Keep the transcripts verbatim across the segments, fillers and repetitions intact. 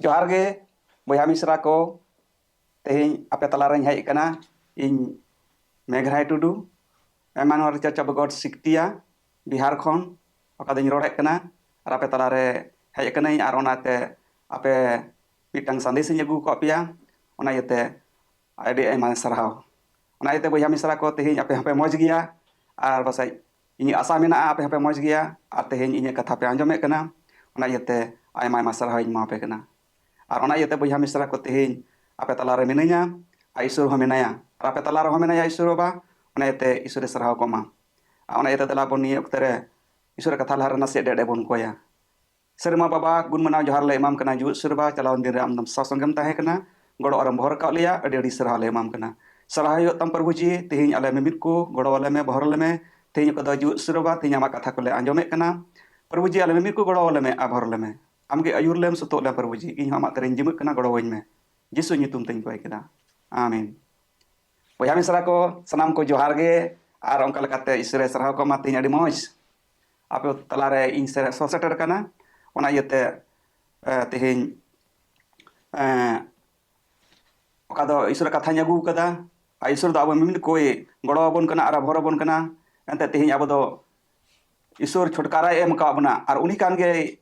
ᱡᱚᱦᱟᱨ ᱜᱮ ᱵᱚᱭᱦᱟ ᱢᱤᱥᱨᱟ ᱠᱚ, ᱛᱮᱦᱮᱧ ᱟᱯᱮ ᱛᱟᱞᱟᱨᱮᱧ ᱦᱮᱡ ᱟᱠᱟᱱᱟ ᱤᱧ ᱢᱮᱜᱷᱨᱟᱭ ᱴᱩᱰᱩ, ᱮᱢᱟᱱᱩᱭᱮᱞ ᱪᱟᱨᱪ ᱚᱯᱷ ᱜᱚᱰ ᱥᱤᱠᱛᱤᱭᱟ, ᱵᱤᱦᱟᱨ ᱠᱷᱚᱱ ᱚᱠᱟ ᱫᱚᱧ ᱨᱚᱲᱮᱫ ᱠᱟᱱᱟ᱾ ᱟᱨ ᱟᱯᱮ ᱛᱟᱞᱟᱨᱮ ᱦᱮᱡ ᱟᱠᱟᱱᱟᱹᱧ ᱟᱨ ᱚᱱᱟᱛᱮ ᱟᱯᱮ ᱢᱤᱫᱴᱟᱝ ᱥᱟᱸᱫᱮᱥ ᱤᱧ ᱟᱹᱜᱩ ᱟᱠᱟᱫ ᱯᱮᱭᱟ, ᱚᱱᱟ ᱤᱭᱟᱹᱛᱮ ᱟᱹᱰᱤ ᱟᱭᱢᱟ ᱥᱟᱨᱦᱟᱣ᱾ ᱚᱱᱟ ᱤᱭᱟᱹᱛᱮ ᱵᱚᱭᱦᱟ ᱢᱤᱥᱨᱟ ᱠᱚ, ᱛᱮᱦᱮᱧ ᱟᱯᱮ ᱦᱚᱸᱯᱮ ᱢᱚᱡᱽ ᱜᱮᱭᱟ ᱟᱨ ᱯᱟᱥᱮᱡ ᱤᱧᱟᱹᱜ ᱟᱥᱟ ᱢᱮᱱᱟᱜᱼᱟ ᱟᱯᱮ ᱦᱚᱸᱯᱮ ᱢᱚᱡᱽ ᱜᱮᱭᱟ ᱟᱨ ᱛᱮᱦᱮᱧ ᱤᱧᱟᱹᱜ ᱠᱟᱛᱷᱟ ᱯᱮ ᱟᱸᱡᱚᱢᱮᱫ ᱠᱟᱱᱟ, ᱚᱱᱟ ᱤᱭᱟᱹᱛᱮ ᱟᱭᱢᱟ ᱟᱭᱢᱟ ᱥᱟᱨᱦᱟᱣ ᱤᱧ ᱮᱢᱟ ᱯᱮ ᱠᱟᱱᱟ᱾ ᱟᱨ ᱚᱱᱟ ᱤᱭᱟᱹᱛᱮ ᱵᱚᱭᱦᱟ ᱢᱤᱥᱨᱟ ᱠᱚ, ᱛᱮᱦᱮᱧ ᱟᱯᱮ ᱛᱟᱞᱟᱨᱮ ᱢᱤᱱᱟᱹᱧᱟ ᱟᱨ ᱤᱥᱚᱨ ᱦᱚᱸ ᱢᱮᱱᱟᱭᱟ ᱟᱨ ᱟᱯᱮ ᱛᱟᱞᱟ ᱨᱮᱦᱚᱸ ᱢᱮᱱᱟᱭᱟ ᱤᱥᱚᱨ ᱵᱟᱵᱟ, ᱚᱱᱟ ᱤᱭᱟᱹᱛᱮ ᱤᱥᱚᱨᱮ ᱥᱟᱨᱦᱟᱣ ᱠᱚᱢᱟ᱾ ᱟᱨ ᱚᱱᱟ ᱤᱭᱟᱹᱛᱮ ᱫᱮᱞᱟ ᱵᱚᱱ ᱱᱤᱭᱟᱹ ᱚᱠᱛᱮ ᱨᱮ ᱤᱥᱚᱨ ᱠᱟᱛᱷᱟ ᱞᱟᱦᱟᱨᱮ ᱱᱟᱥᱮ ᱮᱰᱮ ᱮᱰᱮ ᱵᱚᱱ ᱠᱚᱭᱟ᱾ ᱥᱮᱨᱢᱟ ᱵᱟᱵᱟ, ᱜᱩᱱ ᱢᱟᱱᱟᱣ ᱡᱚᱦᱟᱨ ᱞᱮ ᱮᱢᱟᱢ ᱠᱟᱱᱟ ᱡᱩᱣᱟᱹᱫ ᱥᱩᱨ ᱵᱟ, ᱪᱟᱞᱟᱣᱮᱱ ᱫᱤᱱ ᱨᱮ ᱟᱢ ᱫᱚᱢ ᱥᱟᱶ ᱥᱚᱸᱜᱮᱢ ᱛᱟᱦᱮᱸ ᱠᱟᱱᱟ, ᱜᱚᱲᱚ ᱟᱨᱮᱢ ᱵᱷᱚᱨ ᱟᱠᱟᱫ ᱞᱮᱭᱟ, ᱟᱹᱰᱤ ᱟᱹᱰᱤ ᱥᱟᱨᱦᱟᱣ ᱞᱮ ᱮᱢᱟᱢ ᱠᱟᱱᱟ᱾ ᱥᱟᱨᱦᱟᱣ ᱦᱩᱭᱩᱜ ᱛᱟᱢ ᱯᱨᱚᱵᱷᱩ ᱡᱤ, ᱛᱮᱦᱮᱧ ᱟᱞᱮ ᱢᱤᱢᱤᱫ ᱠᱚ ᱜᱚᱲᱚ ᱟᱞᱮ ᱢᱮ, ᱵᱷᱚᱨ ᱟᱞᱮ ᱢᱮ᱾ ᱛᱮᱦᱮᱧ ᱚᱠᱟ ᱫᱚ ᱡᱩᱣᱟᱹᱫ ᱥᱩᱨ ᱵᱟ, ᱛᱮᱦᱮᱧ ᱟᱢᱟᱜ ᱠᱟᱛᱷᱟ ᱠᱚᱞᱮ ᱟᱸᱡᱚᱢᱮᱫ ᱠᱟᱱᱟ᱾ ᱯᱨᱚᱵᱷᱩ ᱡᱤ, ᱟᱞᱮ ᱢᱤᱢᱤᱫ ᱠᱚ ᱜᱚᱲᱚ ᱟᱞᱮ ᱢᱮ ᱟᱨ ᱵᱷᱚᱨ ᱟᱞᱮ ᱢᱮ᱾ ᱟᱢᱜᱮ ᱟᱹᱭᱩᱨ ᱞᱮᱢ, ᱥᱩᱛᱩᱜ ᱞᱮᱢ ᱯᱨᱚᱵᱷᱩ ᱡᱤ, ᱤᱧ ᱦᱚᱸ ᱟᱢᱟᱜ ᱛᱮᱨᱮᱧ ᱡᱤᱢᱟᱹᱜ ᱠᱟᱱᱟ, ᱜᱚᱲᱚᱣᱟᱹᱧ ᱢᱮ᱾ ᱡᱤᱥᱩ ᱧᱩᱛᱩᱢ ᱛᱮᱧ ᱠᱚᱭ ᱠᱮᱫᱟ, ᱟᱢᱮᱱ᱾ ᱵᱚᱭᱦᱟ ᱢᱤᱥᱨᱟ ᱠᱚ, ᱥᱟᱱᱟᱢ ᱠᱚ ᱡᱚᱦᱟᱨ ᱜᱮ, ᱟᱨ ᱚᱱᱠᱟ ᱞᱮᱠᱟᱛᱮ ᱤᱥᱚᱨᱮ ᱥᱟᱨᱦᱟᱣ ᱠᱚᱢᱟ, ᱛᱮᱦᱮᱧ ᱟᱹᱰᱤ ᱢᱚᱡᱽ ᱟᱯᱮ ᱛᱟᱞᱟᱨᱮ ᱤᱧ ᱥᱮ-, ᱥᱚ ᱥᱮᱴᱮᱨ ᱠᱟᱱᱟ᱾ ᱚᱱᱟ ᱤᱭᱟᱹᱛᱮ, ᱮ, ᱛᱮᱦᱮᱧ, ᱮ, ᱚᱠᱟ ᱫᱚ ᱤᱥᱚᱨᱟᱜ ᱠᱟᱛᱷᱟᱧ ᱟᱹᱜᱩ ᱠᱟᱫᱟ, ᱟᱨ ᱤᱥᱚᱨ ᱫᱚ ᱟᱵᱚ ᱢᱤᱢᱤᱫ ᱠᱚᱭ ᱜᱚᱲᱚ ᱟᱵᱚᱱ ᱠᱟᱱᱟ ᱟᱨ ᱵᱷᱚᱨ ᱟᱵᱚᱱ ᱠᱟᱱᱟ᱾ ᱮᱱᱛᱮ ᱛᱮᱦᱮᱧ ᱟᱵᱚ ᱫᱚ ᱤᱥᱚᱨ ᱪᱷᱩᱴᱠᱟᱨᱟᱭ ᱮᱢ ᱟᱠᱟᱫ ᱵᱚᱱᱟ, ᱟᱨ ᱩᱱᱤ ᱠᱟᱱ ᱜᱮᱭᱟᱭ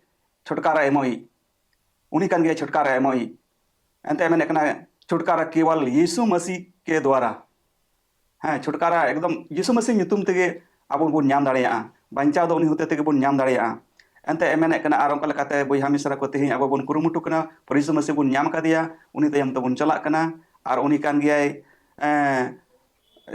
ᱪᱷᱩᱴᱠᱟᱨᱟ ᱮᱢᱚᱭᱤᱡ, ᱩᱱᱤ ᱠᱟᱱ ᱜᱮᱭᱟᱭ ᱪᱷᱩᱴᱠᱟᱨᱟ ᱮᱢᱚᱭᱤᱡ᱾ ᱮᱱᱛᱮ ᱢᱮᱱᱮᱫ ᱠᱟᱱᱟ, ᱪᱷᱩᱴᱠᱟᱨᱟ ᱠᱮᱵᱚᱞ ᱭᱤᱥᱩ ᱢᱟᱹᱥᱤ ᱠᱮ ᱫᱣᱟᱨᱟ᱾ ᱦᱮᱸ, ᱪᱷᱩᱴᱠᱟᱨᱟ ᱮᱠᱫᱚᱢ ᱭᱤᱥᱩ ᱢᱟᱹᱥᱤ ᱧᱩᱛᱩᱢ ᱛᱮᱜᱮ ᱟᱵᱚ ᱵᱚᱱ ᱧᱟᱢ ᱫᱟᱲᱮᱭᱟᱜᱼᱟ᱾ ᱵᱟᱧᱪᱟᱣ ᱫᱚ ᱩᱱᱤ ᱦᱚᱛᱮ ᱛᱮᱜᱮ ᱵᱚᱱ ᱧᱟᱢ ᱫᱟᱲᱮᱭᱟᱜᱼᱟ᱾ ᱮᱱᱛᱮ ᱢᱮᱱᱮᱫ ᱠᱟᱱᱟ, ᱟᱨ ᱚᱱᱠᱟ ᱞᱮᱠᱟᱛᱮ ᱵᱚᱭᱦᱟ ᱢᱤᱥᱨᱟ ᱠᱚ, ᱛᱮᱦᱮᱧ ᱟᱵᱚ ᱵᱚᱱ ᱠᱩᱨᱩᱢᱩᱴᱩ ᱠᱟᱱᱟ, ᱯᱚᱨᱤᱥᱩ ᱢᱟᱹᱥᱤ ᱵᱚᱱ ᱧᱟᱢ ᱟᱠᱟᱫᱮᱭᱟ, ᱩᱱᱤ ᱛᱟᱭᱚᱢ ᱛᱮᱵᱚᱱ ᱪᱟᱞᱟᱜ ᱠᱟᱱᱟ᱾ ᱟᱨ ᱩᱱᱤ ᱠᱟᱱ ᱜᱮᱭᱟᱭ, ᱮᱸ,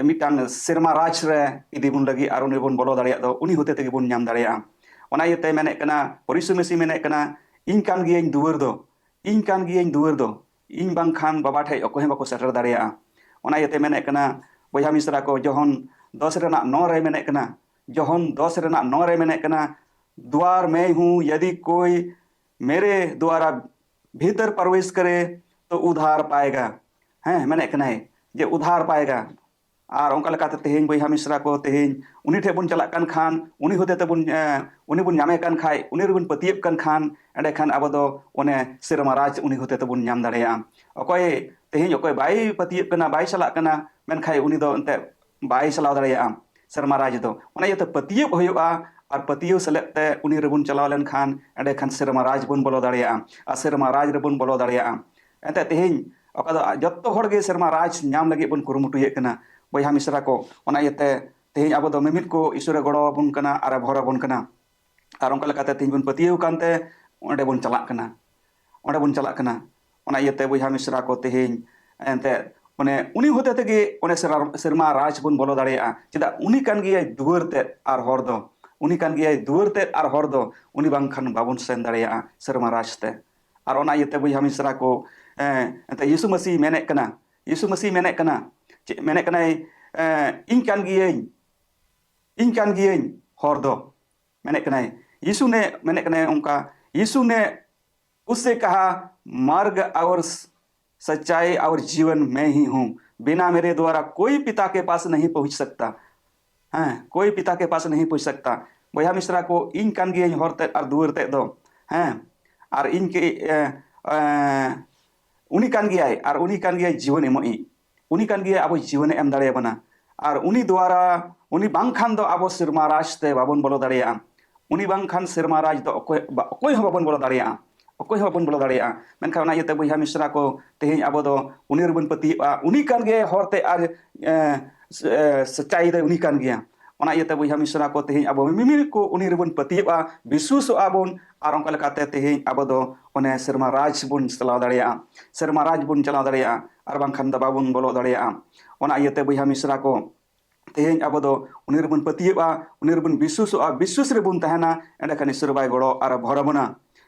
ᱢᱤᱫᱴᱟᱝ ᱥᱮᱨᱢᱟ ᱨᱟᱡᱽ ᱨᱮ ᱤᱫᱤ ᱵᱚᱱ ᱞᱟᱹᱜᱤᱫ, ᱟᱨ ᱩᱱᱤ ᱵᱚᱱ ᱵᱚᱞᱚ ᱫᱟᱲᱮᱭᱟᱜ ᱫᱚ ᱩᱱᱤ ᱦᱚᱛᱮ ᱛᱮᱜᱮ ᱵᱚᱱ ᱧᱟᱢ ᱫᱟᱲᱮᱭᱟᱜᱼᱟ᱾ ᱚᱱᱟ ᱤᱭᱟᱹᱛᱮ ᱢᱮᱱᱮᱫ ᱠᱟᱱᱟ, ᱯᱚᱨᱤᱥᱩ ᱢᱟᱹᱥᱤ ᱢᱮᱱᱮᱫ ᱠᱟᱱᱟ, ᱤᱧ ᱠᱟᱱ ᱜᱤᱭᱟᱹᱧ ᱫᱩᱣᱟᱹᱨ ᱫᱚ, ᱤᱧ ᱠᱟᱱ ᱜᱤᱭᱟᱹᱧ ᱫᱩᱣᱟᱹᱨ ᱫᱚ, ᱤᱧ ᱵᱟᱝᱠᱷᱟᱱ ᱵᱟᱵᱟ ᱴᱷᱮᱡ ᱚᱠᱚᱭ ᱦᱚᱸ ᱵᱟᱠᱚ ᱥᱮᱴᱮᱨ ᱫᱟᱲᱮᱭᱟᱜᱼᱟ᱾ ᱚᱱᱟ ᱤᱭᱟᱹᱛᱮ ᱢᱮᱱᱮᱫ ᱠᱟᱱᱟ, ᱵᱚᱭᱦᱟ ᱢᱤᱥᱨᱟ ᱠᱚ, ᱡᱚᱦᱚᱱ ᱫᱚᱥ ᱨᱮᱱᱟᱜ ᱱᱚ ᱨᱮ ᱢᱮᱱᱮᱫ ᱠᱟᱱᱟ, ᱡᱚᱦᱚᱱ ᱫᱚᱥ ᱨᱮᱱᱟᱜ ᱱᱚ ᱨᱮ ᱢᱮᱱᱮᱫ ᱠᱟᱱᱟ, ᱫᱩᱣᱟᱨ ᱢᱮ ᱦᱩᱸ, ᱭᱟᱫᱤ ᱠᱳᱭ ᱢᱮᱨᱮ ᱫᱩᱣᱟᱨᱟ ᱵᱷᱤᱛᱟᱨ ᱯᱨᱚᱵᱮᱥ ᱠᱟᱨᱮ ᱛᱚ ᱩᱫᱷᱟᱨ ᱯᱟᱭᱮᱜᱟ᱾ ᱦᱮᱸ, ᱢᱮᱱᱮᱫ ᱠᱟᱱᱟᱭ ᱡᱮ ᱩᱫᱷᱟᱨ ᱯᱟᱭᱮᱜᱟ, ᱟᱨ ᱚᱱᱠᱟ ᱞᱮᱠᱟᱛᱮ ᱛᱮᱦᱮᱧ ᱵᱚᱭᱦᱟ ᱢᱤᱥᱨᱟ ᱠᱚ, ᱛᱮᱦᱮᱧ ᱩᱱᱤ ᱴᱷᱮᱱ ᱵᱚᱱ ᱪᱟᱞᱟᱜ ᱠᱟᱱ ᱠᱷᱟᱱ, ᱩᱱᱤ ᱦᱚᱛᱮ ᱛᱮᱵᱚᱱ, ᱮ, ᱩᱱᱤ ᱵᱚᱱ ᱧᱟᱢᱮ ᱠᱟᱱ ᱠᱷᱟᱡ, ᱩᱱᱤ ᱨᱮᱵᱚᱱ ᱯᱟᱹᱛᱭᱟᱹᱜ ᱠᱟᱱ ᱠᱷᱟᱱ, ᱮᱸᱰᱮᱠᱷᱟᱱ ᱟᱵᱚ ᱫᱚ ᱚᱱᱮ ᱥᱮᱨᱢᱟ ᱨᱟᱡᱽ ᱩᱱᱤ ᱦᱚᱛᱮ ᱛᱮᱵᱚᱱ ᱧᱟᱢ ᱫᱟᱲᱮᱭᱟᱜᱼᱟ᱾ ᱚᱠᱚᱭ ᱛᱮᱦᱮᱧ ᱚᱠᱚᱭ ᱵᱟᱭ ᱯᱟᱹᱛᱭᱟᱹᱜ ᱠᱟᱱᱟ, ᱵᱟᱭ ᱪᱟᱞᱟᱜ ᱠᱟᱱᱟ, ᱢᱮᱱᱠᱷᱟᱱ ᱩᱱᱤ ᱫᱚ ᱮᱱᱛᱮᱫ ᱵᱟᱭ ᱪᱟᱞᱟᱣ ᱫᱟᱲᱮᱭᱟᱜᱼᱟ ᱥᱮᱨᱢᱟ ᱨᱟᱡᱽ ᱫᱚ᱾ ᱚᱱᱟ ᱤᱭᱟᱹᱛᱮ ᱯᱟᱹᱛᱭᱟᱹᱣ ᱦᱩᱭᱩᱜᱼᱟ, ᱟᱨ ᱯᱟᱹᱛᱭᱟᱹᱣ ᱥᱮᱞᱮᱫ ᱛᱮ ᱩᱱᱤ ᱨᱮᱵᱚᱱ ᱪᱟᱞᱟᱣ ᱞᱮᱱᱠᱷᱟᱱ ᱮᱸᱰᱮᱠᱷᱟᱱ ᱥᱮᱨᱢᱟ ᱨᱟᱡᱽ ᱵᱚᱱ ᱵᱚᱞᱚ ᱫᱟᱲᱮᱭᱟᱜᱼᱟ, ᱟᱨ ᱥᱮᱨᱢᱟ ᱨᱟᱡᱽ ᱨᱮᱵᱚᱱ ᱵᱚᱞᱚ ᱫᱟᱲᱮᱭᱟᱜᱼᱟ᱾ ᱮᱱᱛᱮᱫ ᱛᱮᱦᱮᱧ ᱚᱠᱟ ᱫᱚ ᱡᱚᱛᱚ ᱦᱚᱲ ᱜᱮ ᱥᱮᱨᱢᱟ ᱨᱟᱡᱽ ᱧᱟᱢ ᱞᱟᱹᱜᱤᱫ ᱵᱚᱱ ᱠᱩᱨᱩᱢᱩᱴᱩᱭᱮᱫ ᱠᱟᱱᱟ᱾ ᱵᱚᱭᱦᱟ ᱢᱤᱥᱨᱟ ᱠᱚ, ᱚᱱᱟ ᱤᱭᱟᱹᱛᱮ ᱛᱮᱦᱮᱧ ᱟᱵᱚ ᱫᱚ ᱢᱤᱢᱤᱫ ᱠᱚ ᱤᱥᱚᱨᱮ ᱜᱚᱲᱚ ᱟᱵᱚᱱ ᱠᱟᱱᱟ ᱟᱨᱮ ᱵᱷᱚᱨ ᱟᱵᱚᱱ ᱠᱟᱱᱟ᱾ ᱟᱨ ᱚᱱᱠᱟ ᱞᱮᱠᱟᱛᱮ ᱛᱮᱦᱮᱧ ᱵᱚᱱ ᱯᱟᱹᱛᱭᱟᱹᱣ ᱠᱟᱱᱛᱮ ᱚᱸᱰᱮ ᱵᱚᱱ ᱪᱟᱞᱟᱜ ᱠᱟᱱᱟ, ᱚᱸᱰᱮ ᱵᱚᱱ ᱪᱟᱞᱟᱜ ᱠᱟᱱᱟ᱾ ᱚᱱᱟ ᱤᱭᱟᱹᱛᱮ ᱵᱚᱭᱦᱟ ᱢᱤᱥᱨᱟ ᱠᱚ, ᱛᱮᱦᱮᱧ ᱮᱱᱛᱮᱫ ᱚᱱᱮ ᱩᱱᱤ ᱦᱚᱛᱮ ᱛᱮᱜᱮ ᱚᱱᱮ ᱥᱮᱨᱟ-, ᱥᱮᱨᱢᱟ ᱨᱟᱡᱽ ᱵᱚᱱ ᱵᱚᱞᱚ ᱫᱟᱲᱮᱭᱟᱜᱼᱟ᱾ ᱪᱮᱫᱟᱜ? ᱩᱱᱤ ᱠᱟᱱ ᱜᱮᱭᱟᱭ ᱫᱩᱣᱟᱹᱨ ᱛᱮᱫ ᱟᱨ ᱦᱚᱨ ᱫᱚ, ᱩᱱᱤ ᱠᱟᱱ ᱜᱮᱭᱟᱭ ᱫᱩᱣᱟᱹᱨ ᱛᱮᱫ ᱟᱨ ᱦᱚᱨ ᱫᱚ, ᱩᱱᱤ ᱵᱟᱝᱠᱷᱟᱱ ᱵᱟᱵᱚᱱ ᱥᱮᱱ ᱫᱟᱲᱮᱭᱟᱜᱼᱟ ᱥᱮᱨᱢᱟ ᱨᱟᱡᱽ ᱛᱮ᱾ ᱟᱨ ᱚᱱᱟ ᱤᱭᱟᱹᱛᱮ ᱵᱚᱭᱦᱟ ᱢᱤᱥᱨᱟ ᱠᱚ, ᱮᱸ, ᱮᱱᱛᱮ ᱭᱤᱥᱩ ᱢᱟᱹᱥᱤ ᱢᱮᱱᱮᱫ ᱠᱟᱱᱟ, ᱭᱤᱥᱩ ᱢᱟᱹᱥᱤ ᱢᱮᱱᱮᱫ ᱠᱟᱱᱟ, ᱪᱮᱫ ᱢᱮᱱᱮᱫ ᱠᱟᱱᱟᱭ? ᱮᱸ, ᱤᱧ ᱠᱟᱱ ᱜᱤᱭᱟᱹᱧ, ᱤᱧ ᱠᱟᱱ ᱜᱤᱭᱟᱹᱧ ᱦᱚᱨ ᱫᱚ, ᱢᱮᱱᱮᱫ ᱠᱟᱱᱟᱭ᱾ ᱭᱤᱥᱩ ᱱᱮ ᱢᱮᱱᱮᱫ ᱠᱟᱱᱟᱭ ᱚᱱᱠᱟ, ᱭᱤᱥᱩ ᱱᱮ ᱩᱥᱥᱮ ᱠᱟᱦᱟ, "मार्ग और सच्चाई और जीवन मैं ही हूँ, बिना मेरे द्वारा कोई पिता के पास नहीं पहुँच सकता।" ᱦᱮᱸ, "कोई पिता के पास नहीं पहुँच सकता।" ᱵᱚᱭᱦᱟ ᱢᱤᱥᱨᱟ ᱠᱚ, ᱤᱧ ᱠᱟᱱ ᱜᱤᱭᱟᱹᱧ ᱦᱚᱨ ᱛᱮᱫ ᱟᱨ ᱫᱩᱣᱟᱹᱨ ᱛᱮᱫ ᱫᱚ᱾ ᱦᱮᱸ, ᱟᱨ ᱤᱧ ᱠᱮ-, ᱮ, ᱮ, ᱩᱱᱤ ᱠᱟᱱ ᱜᱮᱭᱟᱭ, ᱟᱨ ᱩᱱᱤ ᱠᱟᱱ ᱜᱮᱭᱟᱭ ᱡᱤᱵᱚᱱ ᱮᱢᱚᱜ ᱤᱡ᱾ ᱩᱱᱤ ᱠᱟᱱ ᱜᱮᱭᱟᱭ ᱟᱵᱚ ᱡᱤᱵᱚᱱᱮ ᱮᱢ ᱫᱟᱲᱮᱭᱟᱵᱚᱱᱟ᱾ ᱟᱨ ᱩᱱᱤ ᱫᱩᱣᱟᱨᱟ, ᱩᱱᱤ ᱵᱟᱝᱠᱷᱟᱱ ᱫᱚ ᱟᱵᱚ ᱥᱮᱨᱢᱟ ᱨᱟᱡᱽ ᱛᱮ ᱵᱟᱵᱚᱱ ᱵᱚᱞᱚ ᱫᱟᱲᱮᱭᱟᱜᱼᱟ᱾ ᱩᱱᱤ ᱵᱟᱝᱠᱷᱟᱱ ᱥᱮᱨᱢᱟ ᱨᱟᱡᱽ ᱫᱚ ᱚᱠᱚᱭ, ᱵᱟ-, ᱚᱠᱚᱭ ᱦᱚᱸ ᱵᱟᱵᱚᱱ ᱵᱚᱞᱚ ᱫᱟᱲᱮᱭᱟᱜᱼᱟ᱾ ᱚᱠᱚᱭ ᱦᱚᱸ ᱵᱟᱵᱚᱱ ᱵᱚᱞᱚ ᱫᱟᱲᱮᱭᱟᱜᱼᱟ᱾ ᱢᱮᱱᱠᱷᱟᱱ ᱚᱱᱟ ᱤᱭᱟᱹᱛᱮ ᱵᱚᱭᱦᱟ ᱢᱤᱥᱨᱟ ᱠᱚ, ᱛᱮᱦᱮᱧ ᱟᱵᱚ ᱫᱚ ᱩᱱᱤ ᱨᱮᱵᱚᱱ ᱯᱟᱹᱛᱭᱟᱹᱜᱼᱟ᱾ ᱩᱱᱤ ᱠᱟᱱ ᱜᱮᱭᱟᱭ ᱦᱚᱨ ᱛᱮ ᱟᱨ, ᱮ, ᱥᱮ-, ᱮ, ᱥᱟᱪᱟᱭ ᱫᱚ ᱩᱱᱤ ᱠᱟᱱ ᱜᱮᱭᱟ᱾ ᱚᱱᱟ ᱤᱭᱟᱹᱛᱮ ᱵᱚᱭᱦᱟ ᱢᱤᱥᱨᱟ ᱠᱚ, ᱛᱮᱦᱮᱧ ᱟᱵᱚ ᱢᱤᱢᱤᱫ ᱠᱚ ᱩᱱᱤ ᱨᱮᱵᱚᱱ ᱯᱟᱹᱛᱭᱟᱹᱜᱼᱟ, ᱵᱤᱥᱣᱟᱹᱥᱚᱜᱼᱟ ᱵᱚᱱ, ᱟᱨ ᱚᱱᱠᱟ ᱞᱮᱠᱟᱛᱮ ᱛᱮᱦᱮᱧ ᱟᱵᱚ ᱫᱚ ᱚᱱᱮ ᱥᱮᱨᱢᱟ ᱨᱟᱡᱽ ᱵᱚᱱ ᱪᱟᱞᱟᱣ ᱫᱟᱲᱮᱭᱟᱜᱼᱟ, ᱥᱮᱨᱢᱟ ᱨᱟᱡᱽ ᱵᱚᱱ ᱪᱟᱞᱟᱣ ᱫᱟᱲᱮᱭᱟᱜᱼᱟ, ᱟᱨ ᱵᱟᱝᱠᱷᱟᱱ ᱫᱚ ᱵᱟᱵᱚᱱ ᱵᱚᱞᱚ ᱫᱟᱲᱮᱭᱟᱜᱼᱟ᱾ ᱚᱱᱟ ᱤᱭᱟᱹᱛᱮ ᱵᱚᱭᱦᱟ ᱢᱤᱥᱨᱟ ᱠᱚ, ᱛᱮᱦᱮᱧ ᱟᱵᱚ ᱫᱚ ᱩᱱᱤ ᱨᱮᱵᱚᱱ ᱯᱟᱹᱛᱭᱟᱹᱜᱼᱟ, ᱩᱱᱤ ᱨᱮᱵᱚᱱ ᱵᱤᱥᱣᱟᱹᱥᱚᱜᱼᱟ, ᱵᱤᱥᱣᱟᱹᱥ ᱨᱮᱵᱚᱱ ᱛᱟᱦᱮᱱᱟ, ᱮᱸᱰᱮᱠᱷᱟᱱ ᱤᱥᱚᱨ ᱵᱟᱭ ᱜᱚᱲᱚ ᱟᱨ ᱵᱷᱚᱨ ᱟᱵᱚᱱᱟ᱾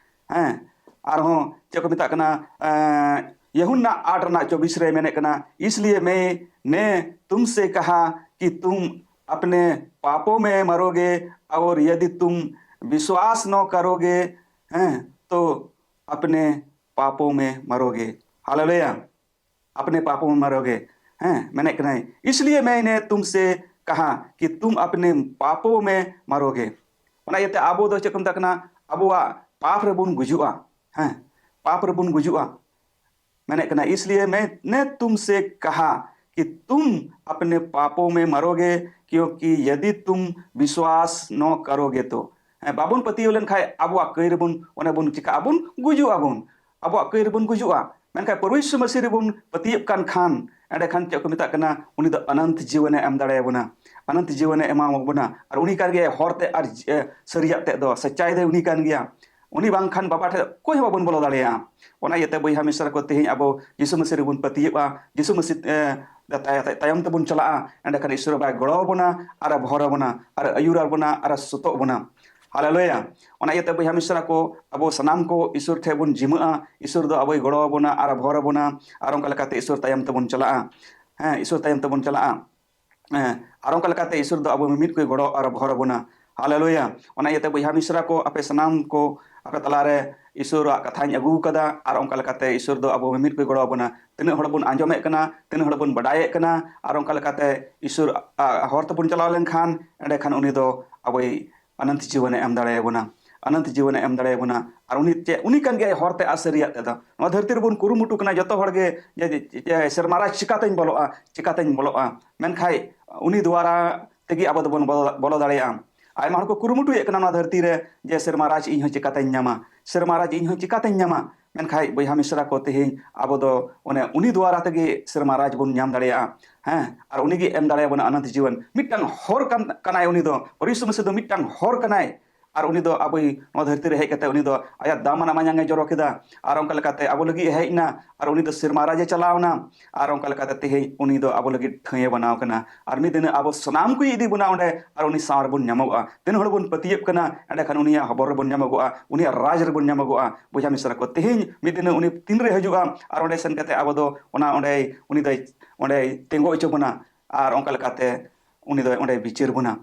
ᱦᱮᱸ, ᱟᱨᱦᱚᱸ ᱪᱮᱫ ᱠᱚ ᱢᱮᱛᱟᱜ ᱠᱟᱱᱟ, ᱮᱸ, ᱭᱚᱦᱩᱱᱱᱟ ᱟᱴ ᱨᱮᱱᱟᱜ ᱪᱚᱵᱵᱤᱥ ᱨᱮ ᱢᱮᱱᱮᱫ ᱠᱟᱱᱟ, "इसलिए मैंने तुमसे कहा कि तुम अपने पापों में मरोगे, और यदि तुम विश्वास न करोगे, हैं, तो अपने पापों में मरोगे।" हालेलुया। अपने पापों में मरोगे। ᱦᱮᱸ, ᱢᱮᱱᱮᱫ ᱠᱟᱱᱟᱭ, ᱤᱥᱞᱤᱭᱮ ᱢᱮᱭᱱᱮ ᱛᱩᱢᱥᱮ ᱠᱟᱦᱟ ᱠᱤ ᱛᱩᱢ ᱟᱯᱱᱮ ᱯᱟᱯᱳ ᱢᱮ ᱢᱟᱨᱳᱜᱮ᱾ ᱚᱱᱟ ᱤᱭᱟᱹᱛᱮ ᱟᱵᱚ ᱫᱚ ᱪᱮᱫ ᱠᱚ ᱢᱮᱛᱟᱜ ᱠᱟᱱᱟ, ᱟᱵᱚᱣᱟᱜ ᱯᱟᱯ ᱨᱮᱵᱚᱱ ᱜᱩᱡᱩᱜᱼᱟ᱾ ᱦᱮᱸ, ᱯᱟᱯ ᱨᱮᱵᱚᱱ ᱜᱩᱡᱩᱜᱼᱟ᱾ ᱢᱮᱱᱮᱫ ᱠᱟᱱᱟ, ᱤᱥᱞᱤᱭᱮ ᱢᱮᱭᱱᱮ ᱛᱩᱢᱥᱮ ᱠᱟᱦᱟ ᱠᱤ ᱛᱩᱢ ᱟᱯᱱᱮ ᱯᱟᱯᱳ ᱢᱮ ᱢᱟᱨᱳᱜᱮ, ᱠᱤᱭᱚᱸᱠᱤ ᱭᱟᱫᱤ ᱛᱩᱢ ᱵᱤᱥᱣᱟᱥ ᱱᱚ ᱠᱟᱨᱳᱜᱮ ᱛᱚ᱾ ᱦᱮᱸ, ᱵᱟᱵᱚᱱ ᱯᱟᱹᱛᱭᱟᱹᱣ ᱞᱮᱱᱠᱷᱟᱱ ᱟᱵᱚᱣᱟᱜ ᱠᱟᱹᱭ ᱨᱮᱵᱚᱱ, ᱚᱱᱮ ᱵᱚᱱ ᱪᱤᱠᱟᱹᱜ ᱟᱵᱚᱱ, ᱜᱩᱡᱩᱜ ᱟᱵᱚᱱ᱾ ᱟᱵᱚᱣᱟᱜ ᱠᱟᱹᱭ ᱨᱮᱵᱚᱱ ᱜᱩᱡᱩᱜᱼᱟ᱾ ᱢᱮᱱᱠᱷᱟᱱ ᱯᱨᱚᱵᱷᱩ ᱭᱤᱥᱩ ᱢᱟᱹᱥᱤ ᱨᱮᱵᱚᱱ ᱯᱟᱹᱛᱭᱟᱹᱜ ᱠᱟᱱ ᱠᱷᱟᱱ, ᱮᱸᱰᱮᱠᱷᱟᱱ ᱪᱮᱫ ᱠᱚ ᱢᱮᱛᱟᱜ ᱠᱟᱱᱟ, ᱩᱱᱤ ᱫᱚ ᱚᱱᱚᱱᱛ ᱡᱤᱵᱚᱱᱮ ᱮᱢ ᱫᱟᱲᱮᱭᱟᱵᱚᱱᱟ, ᱚᱱᱚᱱᱛ ᱡᱤᱵᱚᱱᱮ ᱮᱢᱟ ᱵᱚᱱᱟ᱾ ᱟᱨ ᱩᱱᱤ ᱠᱟᱱ ᱜᱮᱭᱟᱭ ᱦᱚᱨ ᱛᱮ ᱟᱨ ᱡᱤ-, ᱮ, ᱥᱟᱹᱨᱤᱭᱟᱜ ᱛᱮᱫ ᱫᱚ, ᱥᱟᱪᱟᱭ ᱫᱚ ᱩᱱᱤ ᱠᱟᱱ ᱜᱮᱭᱟ᱾ ᱩᱱᱤ ᱵᱟᱝᱠᱷᱟᱱ ᱵᱟᱵᱟ ᱴᱷᱮᱱ ᱚᱠᱚᱭ ᱦᱚᱸ ᱵᱟᱵᱚᱱ ᱵᱚᱞᱚ ᱫᱟᱲᱮᱭᱟᱜᱼᱟ᱾ ᱚᱱᱟ ᱤᱭᱟᱹᱛᱮ ᱵᱚᱭᱦᱟ ᱢᱤᱥᱨᱟ ᱠᱚ, ᱛᱮᱦᱮᱧ ᱟᱵᱚ ᱡᱤᱥᱩ ᱢᱟᱹᱥᱤ ᱨᱮᱵᱚᱱ ᱯᱟᱹᱛᱭᱟᱹᱜᱼᱟ, ᱡᱤᱥᱩ ᱢᱟᱹᱥᱤ, ᱮ, ᱛᱟᱭ-, ᱛᱟᱭ-, ᱛᱟᱭᱚᱢ ᱛᱮᱵᱚᱱ ᱪᱟᱞᱟᱜᱼᱟ, ᱮᱸᱰᱮᱠᱷᱟᱱ ᱤᱥᱚᱨ ᱵᱟᱵᱟᱭ ᱜᱚᱲᱚ ᱟᱵᱚᱱᱟ, ᱟᱨ ᱮ ᱵᱷᱚᱨ ᱟᱵᱚᱱᱟ, ᱟᱨ ᱟᱹᱭᱩᱨ ᱟᱵᱚᱱᱟ, ᱟᱨ ᱮ ᱥᱩᱛᱚᱜ ᱵᱚᱱᱟ᱾ ᱦᱟᱞᱮᱞᱩᱭᱟ᱾ ᱚᱱᱟ ᱤᱭᱟᱹᱛᱮ ᱵᱚᱭᱦᱟ ᱢᱤᱥᱨᱟ ᱠᱚ, ᱟᱵᱚ ᱥᱟᱱᱟᱢ ᱠᱚ ᱤᱥᱚᱨ ᱴᱷᱮᱱ ᱵᱚᱱ ᱡᱤᱢᱟᱹᱜᱼᱟ, ᱤᱥᱚᱨ ᱫᱚ ᱟᱵᱚᱭ ᱜᱚᱲᱚ ᱟᱵᱚᱱᱟ, ᱟᱨ ᱮ ᱵᱷᱚᱨ ᱟᱵᱚᱱᱟ, ᱟᱨ ᱚᱱᱠᱟ ᱞᱮᱠᱟᱛᱮ ᱤᱥᱚᱨ ᱛᱟᱭᱚᱢ ᱛᱮᱵᱚᱱ ᱪᱟᱞᱟᱜᱼᱟ᱾ ᱦᱮᱸ, ᱤᱥᱚᱨ ᱛᱟᱭᱚᱢ ᱛᱮᱵᱚᱱ ᱪᱟᱞᱟᱜᱼᱟ᱾ ᱦᱮᱸ, ᱟᱨ ᱚᱱᱠᱟ ᱞᱮᱠᱟᱛᱮ ᱤᱥᱚᱨ ᱫᱚ ᱟᱵᱚ ᱢᱤᱢᱤᱫ ᱠᱚᱭ ᱜᱚᱲᱚ ᱟᱨ ᱮ ᱵᱷᱚᱨ ᱟᱵᱚᱱᱟ᱾ ᱦᱟᱞᱮᱞᱩᱭᱟ᱾ ᱚᱱᱟ ᱤᱭᱟᱹᱛᱮ ᱵᱚᱭᱦᱟ ᱢᱤᱥᱨᱟ ᱠᱚ, ᱟᱯᱮ ᱥᱟᱱᱟᱢ ᱠᱚ, ᱟᱯᱮ ᱛᱟᱞᱟᱨᱮ ᱤᱥᱚᱨᱟᱜ ᱠᱟᱛᱷᱟᱧ ᱟᱹᱜᱩ ᱟᱠᱟᱫᱟ, ᱟᱨ ᱚᱱᱠᱟ ᱞᱮᱠᱟᱛᱮ ᱤᱥᱚᱨ ᱫᱚ ᱟᱵᱚ ᱢᱤᱢᱤᱫ ᱠᱚᱭ ᱜᱚᱲᱚ ᱟᱵᱚᱱᱟ᱾ ᱛᱤᱱᱟᱹᱜ ᱦᱚᱲ ᱵᱚᱱ ᱟᱸᱡᱚᱢᱮᱫ ᱠᱟᱱᱟ, ᱛᱤᱱᱟᱹᱜ ᱦᱚᱲ ᱵᱚᱱ ᱵᱟᱰᱟᱭᱮᱫ ᱠᱟᱱᱟ, ᱟᱨ ᱚᱱᱠᱟ ᱞᱮᱠᱟᱛᱮ ᱤᱥᱚᱨ, ᱟ, ᱦᱚᱨ ᱛᱮᱵᱚᱱ ᱪᱟᱞᱟᱣ ᱞᱮᱱᱠᱷᱟᱱ, ᱮᱸᱰᱮᱠᱷᱟᱱ ᱩᱱᱤ ᱫᱚ ᱟᱵᱚᱭ ᱚᱱᱚᱱᱛ ᱡᱤᱵᱚᱱᱮ ᱮᱢ ᱫᱟᱲᱮᱭᱟᱵᱚᱱᱟ᱾ ᱚᱱᱚᱱᱛ ᱡᱤᱵᱚᱱᱮ ᱮᱢ ᱫᱟᱲᱮᱭᱟᱵᱚᱱᱟ᱾ ᱟᱨ ᱩᱱᱤ ᱪᱮᱫ, ᱩᱱᱤ ᱠᱟᱱ ᱜᱮᱭᱟᱭ ᱦᱚᱨ ᱛᱮ ᱟᱨ ᱥᱟᱹᱨᱤᱭᱟᱜ ᱛᱮᱫᱚ᱾ ᱱᱚᱣᱟ ᱫᱷᱟᱹᱨᱛᱤ ᱨᱮᱵᱚᱱ ᱠᱩᱨᱩᱢᱩᱴᱩ ᱠᱟᱱᱟ ᱡᱚᱛᱚ ᱦᱚᱲ ᱜᱮ ᱡᱮ, ᱡᱮ, ᱡᱮ ᱥᱮᱨᱢᱟ ᱨᱟᱡᱽ ᱪᱤᱠᱟᱛᱮᱧ ᱵᱚᱞᱚᱜᱼᱟ, ᱪᱤᱠᱟᱛᱮᱧ ᱵᱚᱞᱚᱜᱼᱟ᱾ ᱢᱮᱱᱠᱷᱟᱱ ᱩᱱᱤ ᱫᱩᱣᱟᱨᱟ ᱛᱮᱜᱮ ᱟᱵᱚ ᱫᱚᱵᱚᱱ ᱵᱚᱞᱚ, ᱵᱚᱞᱚ ᱫᱟᱲᱮᱭᱟᱜᱼᱟ᱾ ᱟᱭᱢᱟ ᱦᱚᱲ ᱠᱚ ᱠᱩᱨᱩᱢᱩᱴᱩᱭᱮᱫ ᱠᱟᱱᱟ ᱱᱚᱣᱟ ᱫᱷᱟᱹᱨᱛᱤ ᱨᱮ ᱡᱮ ᱥᱮᱨᱢᱟ ᱨᱟᱡᱽ ᱤᱧ ᱦᱚᱸ ᱪᱤᱠᱟᱛᱮᱧ ᱧᱟᱢᱟ, ᱥᱮᱨᱢᱟ ᱨᱟᱡᱽ ᱤᱧ ᱦᱚᱸ ᱪᱤᱠᱟᱛᱮᱧ ᱧᱟᱢᱟ᱾ ᱢᱮᱱᱠᱷᱟᱱ ᱵᱚᱭᱦᱟ ᱢᱤᱥᱨᱟ ᱠᱚ, ᱛᱮᱦᱮᱧ ᱟᱵᱚ ᱫᱚ ᱚᱱᱮ ᱩᱱᱤ ᱫᱩᱣᱟᱨᱟ ᱛᱮᱜᱮ ᱥᱮᱨᱢᱟ ᱨᱟᱡᱽ ᱵᱚᱱ ᱧᱟᱢ ᱫᱟᱲᱮᱭᱟᱜᱼᱟ᱾ ᱦᱮᱸ, ᱟᱨ ᱩᱱᱤ ᱜᱮ ᱮᱢ ᱫᱟᱲᱮᱭᱟᱵᱚᱱᱟ ᱚᱱᱚᱱᱛ ᱡᱤᱵᱚᱱ᱾ ᱢᱤᱫᱴᱟᱝ ᱦᱚᱨ ᱠᱟᱱ, ᱠᱟᱱᱟᱭ ᱩᱱᱤ ᱫᱚ᱾ ᱯᱨᱚᱵᱷᱩ ᱭᱤᱥᱩ ᱢᱟᱹᱥᱤ ᱫᱚ ᱢᱤᱫᱴᱟᱝ ᱦᱚᱨ ᱠᱟᱱᱟᱭ᱾ ᱟᱨ ᱩᱱᱤ ᱫᱚ ᱟᱵᱚᱭ ᱱᱚᱣᱟ ᱫᱷᱟᱹᱨᱛᱤ ᱨᱮ ᱦᱮᱡ ᱠᱟᱛᱮ ᱩᱱᱤ ᱫᱚ ᱟᱭᱟᱜ ᱫᱟᱢᱟᱱᱟᱜ ᱢᱟᱭᱟᱝ ᱮ ᱡᱚᱨᱚ ᱠᱮᱫᱟ᱾ ᱟᱨ ᱚᱱᱠᱟ ᱞᱮᱠᱟᱛᱮ ᱟᱵᱚ ᱞᱟᱹᱜᱤᱫ ᱮ ᱦᱮᱡ ᱮᱱᱟ᱾ ᱟᱨ ᱩᱱᱤ ᱫᱚ ᱥᱮᱨᱢᱟ ᱨᱟᱡᱽ ᱮ ᱪᱟᱞᱟᱣ ᱮᱱᱟ᱾ ᱟᱨ ᱚᱱᱠᱟ ᱞᱮᱠᱟᱛᱮ ᱛᱮᱦᱮᱧ ᱩᱱᱤ ᱫᱚ ᱟᱵᱚ ᱞᱟᱹᱜᱤᱫ ᱴᱷᱟᱹᱭ ᱮ ᱵᱮᱱᱟᱣ ᱠᱟᱱᱟ᱾ ᱟᱨ ᱢᱤᱫ ᱫᱤᱱ ᱟᱵᱚ ᱥᱟᱱᱟᱢ ᱠᱚᱭ ᱤᱫᱤ ᱵᱚᱱᱟ ᱚᱸᱰᱮ, ᱟᱨ ᱩᱱᱤ ᱥᱟᱶ ᱨᱮᱵᱚᱱ ᱧᱟᱢᱚᱜᱼᱟ᱾ ᱛᱤᱱ ᱦᱚᱲ ᱵᱚᱱ ᱯᱟᱹᱛᱭᱟᱹᱜ ᱠᱟᱱᱟ, ᱮᱸᱰᱮᱠᱷᱟᱱ ᱩᱱᱤᱭᱟᱜ ᱦᱚᱵᱚᱨ ᱨᱮᱵᱚᱱ ᱧᱟᱢᱚᱜᱚᱜᱼᱟ, ᱩᱱᱤᱭᱟᱜ ᱨᱟᱡᱽ ᱨᱮᱵᱚᱱ ᱧᱟᱢᱚᱜᱚᱜᱼᱟ᱾ ᱵᱚᱭᱦᱟ ᱢᱤᱥᱨᱟ ᱠᱚ, ᱛᱮᱦᱮᱧ ᱢᱤᱫ ᱫᱤᱱ ᱩᱱᱤ ᱛᱤᱱ ᱨᱮ ᱦᱤᱡᱩᱜᱼᱟ, ᱟᱨ ᱚᱸᱰᱮ ᱥᱮᱱ ᱠᱟᱛᱮ ᱟᱵᱚ ᱫᱚ ᱚᱱᱟ ᱚᱸᱰᱮ, ᱩᱱᱤ ᱫᱚᱭ, ᱚᱸᱰᱮᱭ ᱛᱤᱸᱜᱩ ᱦᱚᱪᱚ ᱵᱚᱱᱟ᱾ ᱟᱨ ᱚᱱᱠᱟ ᱞᱮᱠᱟᱛᱮ ᱩᱱᱤ ᱫᱚ ᱚᱸᱰᱮᱭ ᱵᱤᱪᱟᱹᱨ ᱵᱚᱱᱟ᱾